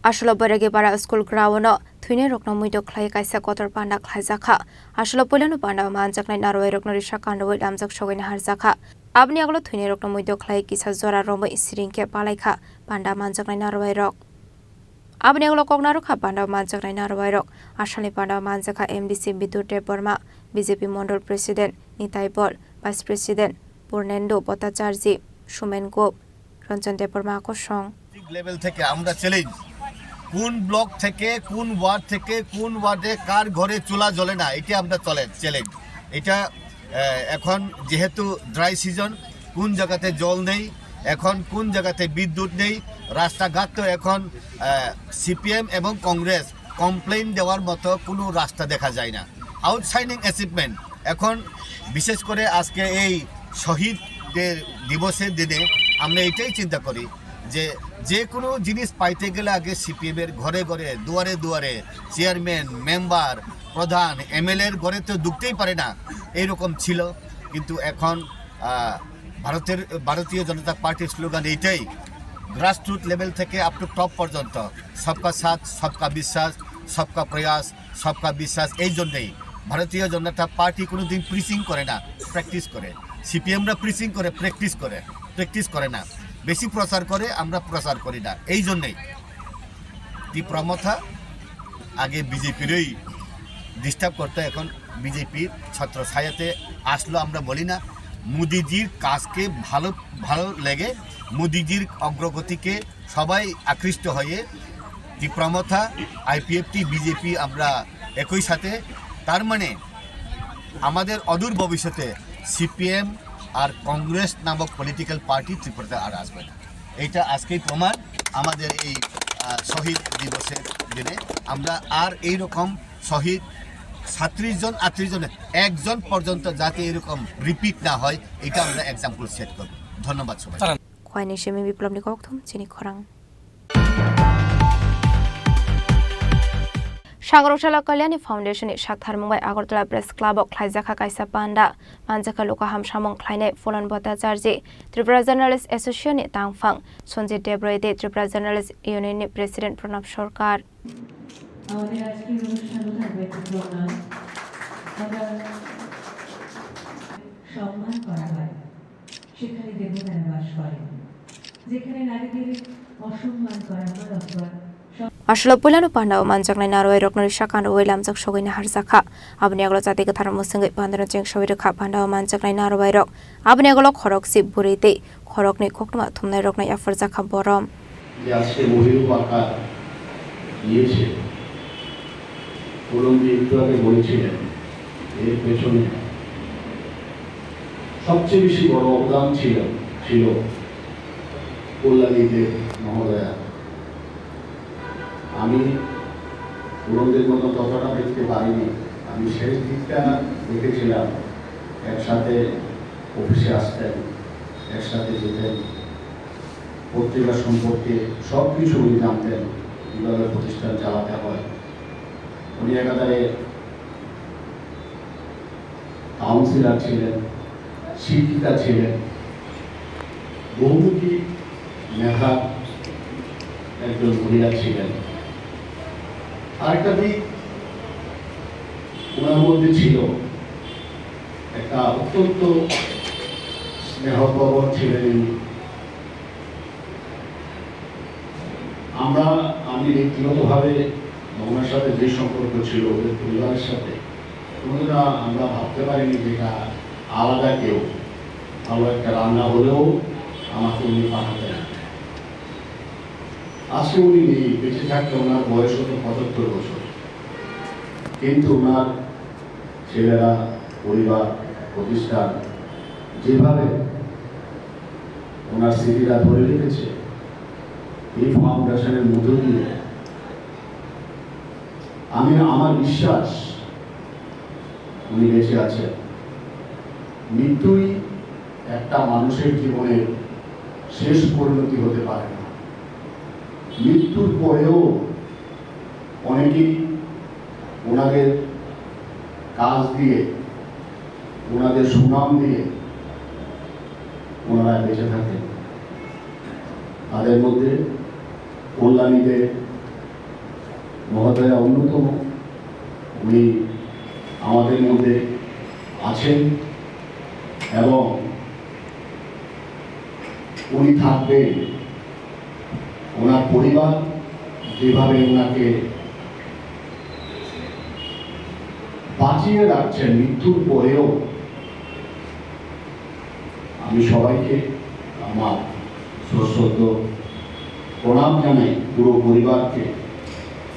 Asolo Boiragi para school ground o thwinai rokno muito khlaiwi kaisa kotor panda khlaijakha. Asolo puilano panda o manjaknai narwai rokno risa kanrwi lamjak sogwi naharjakha. Aboni agolo thwinai rokno muito khlaiwi kisa jora romwi siring khe palaikha panda manjaknai narwai rok. Aboni ulo kok narwkha panda manjaknai narwai rok. Asalni panda manjakha M D C Bidyut Debbarma, B J P Mondol President Nitai Bor, Vice President Purnendu Bhattacharjee, Sumen Gup, Ranjan Debbarma kosong. District level থেকে আমরা চ্যালেঞ্জ, কোন ব্লক থেকে, কোন ওয়ার্ড থেকে, কোন ওয়ার্ডে কার ঘরে চুলা জ্বলে না, এটা আমরা চলে চ্যালেঞ্জ। এটা আহ, এখন যেহেতু ড্রাই সিজন, কোন জায়গাতে জল নেই, এখন কোন জায়গাতে বিদ্যুৎ নেই, রাস্তাঘাট তো এখন সিপিএম এবং কংগ্রেস কমপ্লেন দেওয়ার মতো কোনো রাস্তা দেখা যায় না। আউটশাইনিং অ্যাচিভমেন্ট। এখন বিশেষ করে আজকে এই শহীদদের দিবসের দিনে আমরা এটাই চিন্তা করি যে যে কোনো জিনিস পাইতে গেলে আগে সিপিএম এর ঘরে ঘরে, দুয়ারে দুয়ারে, চেয়ারম্যান, মেম্বার, প্রধান, এমএলএ এর ঘরে তো ঢুকতেই পারে না, এইরকম ছিল। কিন্তু এখন আহ, ভারতের, ভারতীয় জনতা পার্টির স্লোগান এইটাই, গ্রাসরুট লেভেল থেকে আপ টু টপ পর্যন্ত, সবকা সাথ, সবকা বিশ্বাস, সবকা প্রয়াস, সবকা বিশ্বাস। এই জন্যেই ভারতীয় জনতা পার্টি কোনোদিন প্রিচিং করে না, প্র্যাকটিস করে। সিপিএমরা প্রিচিং করে, প্র্যাকটিস করে। প্র্যাকটিস করে না, বেশি প্রচার করে, আমরা প্রচার করি না। এই জন্যেই তীব্র মথা আগে বিজেপিরই ডিস্টার্ব করতো, এখন বিজেপির ছত্র ছায়াতে আসলো। আমরা বলি না, মোদিজির কাজকে ভালো, ভালো লেগে, মোদিজির অগ্রগতিকে সবাই আকৃষ্ট হয়ে তীব্র মথা, আইপিএফটি, বিজেপি আমরা একই সাথে। তার মানে আমাদের অদূর ভবিষ্যতে সিপিএম আর কংগ্রেস নামক পলিটিক্যাল পার্টি ত্রিপুরাতে আর আসবে না। এইটা আজকেই প্রমাণ। আমাদের এই, আহ, শহীদ দিবসের দিনে আমরা আর এই রকম শহীদ সাঁত্রিশ জন, আটত্রিশ জনের একজন পর্যন্ত যাতে এরকম রিপিট না হয়, এটা আমরা এক্সাম্পল সেট করব। ধন্যবাদ সবাই। Khoini simi Biplobni kokthum chini khorang. Sangrokchala Kalyani Foundation ni saktharmung bai Agartala Press Club o khlaijakha kaisa panda. Manjakha luku hamsamung khlainai Phulan Bhattacharjee, Tripura Journalist Association ni tangphang Sanjit Debroy tei Tripura Journalist Union ni President Pranab Sarkar. আমাদের আজকের অনুষ্ঠানও থাকবে একটি প্রণাম। আমরা সম্মান করা হয়, সেখানে দেবতারা বাস করেন। যেখানে নারীদের অসম্মান করা হয় অথবা সম- Aswk puilano pandao manjaknai narwai rokno risa kanrwi lamjak sogwi naharjakha. Aboni yagulo chati kwthar mwswngwi pandano cheng sogwi rwkha. Pandao manjaknai narwai rok aboni yagulo khorok si bwrwi tei khoroknwi koktwma thumnai rokno yapharjakha borom. যে আজকে মহিরূপ আকার নিয়েছে, পুরন্দর একটু আগে বলেছিলেন, এর পেছনে সবচেয়ে বেশি বড় অবদান ছিল, ছিল কল্যাণী দেব মহোদয়া। আমি পুরন্দর মতো ততটা দেখতে পারিনি, আমি শেষ দিকটা দেখেছিলাম। একসাথে অফিসে আসতেন, একসাথে যেতেন, পত্রিকা সম্পর্কে সব কিছু উনি জানতেন, কীভাবে প্রতিষ্ঠান চালাতে হয়। উনি একাধারে কাউন্সিলর ছিলেন, শিক্ষিকা ছিলেন, বহুমুখী মেধা একজন মহিলা ছিলেন। আরেকটা দিক ওনার মধ্যে ছিল, একটা অত্যন্ত স্নেহপ্রবণ ছিলেন উনি। আমরা, আমি ব্যক্তিগতভাবে ওনার সাথে যে সম্পর্ক ছিল, ওদের পরিবারের সাথে, কোনোদিন আমরা ভাবতে পারিনি যে এটা আলাদা কেউ। ভালো একটা রান্না হলেও আমাকে উনি পাঠাতেন। আজকে উনি নেই, বেঁচে থাকতে ওনার বয়স হতো পঁচাত্তর বছর, কিন্তু ওনার ছেলেরা, পরিবার, প্রতিষ্ঠান যেভাবে ওনার স্মৃতিটা ধরে রেখেছে এই ফাউন্ডেশনের মধ্য দিয়ে, আমি, আমার বিশ্বাস উনি বেঁচে আছেন। মৃত্যুই একটা মানুষের জীবনের শেষ পরিণতি হতে পারে না। মৃত্যুর পরেও অনেকেই ওনাদের কাজ দিয়ে, ওনাদের সুনাম দিয়ে ওনারা বেঁচে থাকেন। তাদের মধ্যে কল্যাণী দে মহোদয়া অন্যতম। উনি আমাদের মধ্যে আছেন এবং উনি থাকবেন। ওনার পরিবার যেভাবে ওনাকে বাঁচিয়ে রাখছেন মৃত্যুর পরেও, আমি সবাইকে আমার সশ্রদ্ধ প্রণাম জানাই, পুরো পরিবারকে।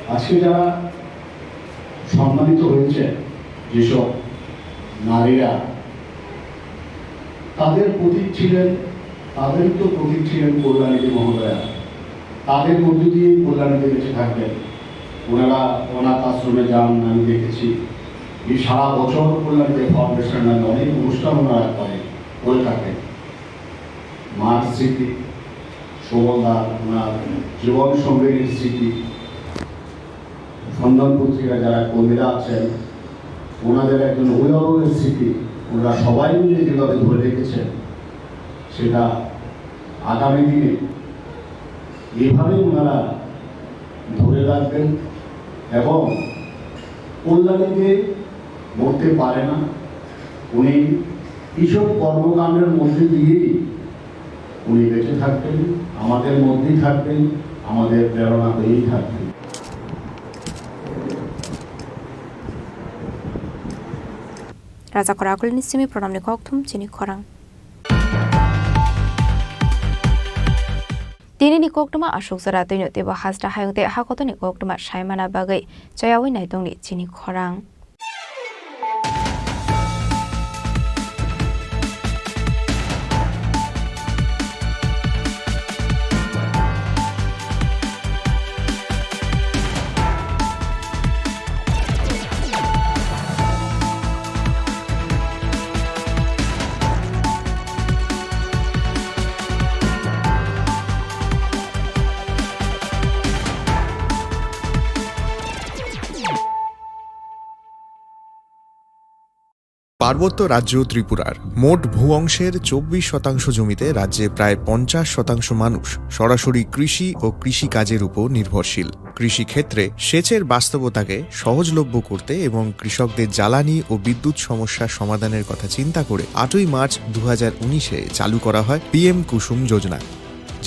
আজকে যারা সম্মানিত হয়েছে, যেসব নারীরা, তাদের প্রতীক ছিলেন, তাদেরই তো প্রতীক ছিলেন কল্যাণী দে মহোদয়া। তাদের মধ্য দিয়েই কল্যাণী দে বেঁচে থাকবেন। ওনারা অনাথ আশ্রমে যান, আমি দেখেছি। এই সারা বছর কল্যাণী দে ফাউন্ডেশন নামে অনেক অনুষ্ঠান ওনারা করেন, করে থাকেন। মার স্মৃতি, সুমন দা, ওনার জীবন সঙ্গিনীর স্মৃতি, স্পন্দন পত্রিকা যারা কর্মীরা আছেন, ওনাদের একজন অভিভাবকের স্মৃতি, ওনারা সবাই মিলে যেভাবে ধরে রেখেছেন, সেটা আগামী দিনে এভাবে ওনারা ধরে রাখবেন এবং কল্যাণী দে মরতে পারে না। উনি এইসব কর্মকাণ্ডের মধ্যে দিয়েই উনি বেঁচে থাকবেন, আমাদের মধ্যেই থাকবেন, আমাদের প্রেরণা হয়েই থাকবেন। Raja Khora Akulni simi pranamni kokthum chini khorang. Tinini koktwma aswk jora twino teibo hasta hayung tei hakotorni koktwma saimana bagwi chayawi naitongni chini khorang. পার্বত্য রাজ্য ত্রিপুরার মোট ভূ অংশের চব্বিশ শতাংশ জমিতে রাজ্যে প্রায় পঞ্চাশ শতাংশ মানুষ সরাসরি কৃষি ও কৃষিকাজের উপর নির্ভরশীল। কৃষিক্ষেত্রে সেচের বাস্তবতাকে সহজলভ্য করতে এবং কৃষকদের জ্বালানি ও বিদ্যুৎ সমস্যা সমাধানের কথা চিন্তা করে আটই মার্চ দু হাজার উনিশে চালু করা হয় পিএম কুসুম যোজনা,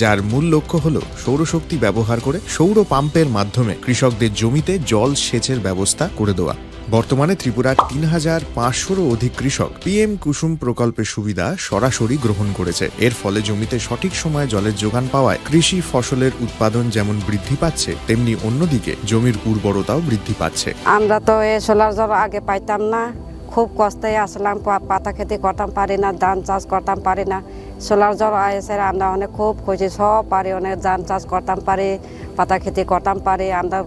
যার মূল লক্ষ্য হল সৌরশক্তি ব্যবহার করে সৌর পাম্পের মাধ্যমে কৃষকদের জমিতে জল সেচের ব্যবস্থা করে দেওয়া। বর্তমানে ত্রিপুরার তিন হাজার পাঁচশোরও অধিক কৃষক পিএম কুসুম প্রকল্পের সুবিধা সরাসরি গ্রহণ করেছে। এর ফলে জমিতে সঠিক সময়ে জলের যোগান পাওয়ায় কৃষি ফসলের উৎপাদন যেমন বৃদ্ধি পাচ্ছে, তেমনি অন্যদিকে জমির উর্বরতাও বৃদ্ধি পাচ্ছে। আমরা তো এ সোলার জল আগে পাইতাম না, খুব কষ্টে আসলাম, পা-, পাতা খেতে করতাম পারি না, ধান চাষ করতাম পারি না। সোলার জল আইসে আমরা অনেক খুব খুশি, সব পারি, অনেক ধান চাষ করতাম পারি, পাতা খেতে করতাম পারি, আমরা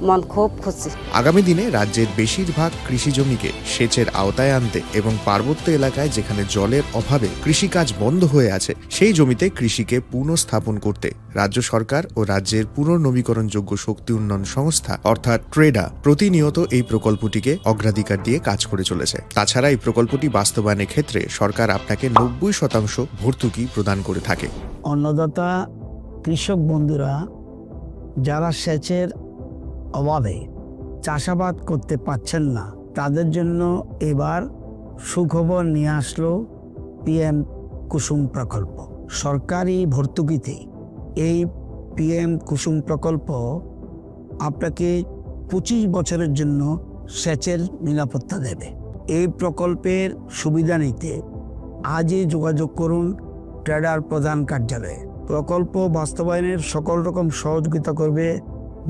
মন খুব খুশি। আগামী দিনে রাজ্যের বেশিরভাগ কৃষি জমিকে সেচের আওতায় আনতে এবং পার্বত্য এলাকায় যেখানে জলের অভাবে কৃষিকাজ বন্ধ হয়ে আছে, সেই জমিতে কৃষিকে পুনঃস্থাপন করতে রাজ্য সরকার ও রাজ্যের পুনর্নবীকরণযোগ্য শক্তি উন্নয়ন সংস্থা অর্থাৎ ট্রেডা প্রতিনিয়ত এই প্রকল্পটিকে অগ্রাধিকার দিয়ে কাজ করে চলেছে। তাছাড়া এই প্রকল্পটি বাস্তবায়নের ক্ষেত্রে সরকার আপনাকে নব্বই শতাংশ ভর্তুকি প্রদান করে থাকে। অন্নদাতা কৃষক বন্ধুরা যারা সেচের অভাবে চাষাবাদ করতে পারছেন না, তাদের জন্য এবার সুখবর নিয়ে আসলো পিএম কুসুম প্রকল্প। সরকারি ভর্তুকিতে এই পিএম কুসুম প্রকল্প আপনাকে পঁচিশ বছরের জন্য সেচের নিরাপত্তা দেবে। এই প্রকল্পের সুবিধা নিতে আজই যোগাযোগ করুন ট্রেডার প্রধান কার্যালয়ে। প্রকল্প বাস্তবায়নের সকল রকম সহযোগিতা করবে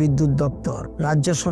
বিদ্যুৎ দপ্তর, রাজ্য সরকার।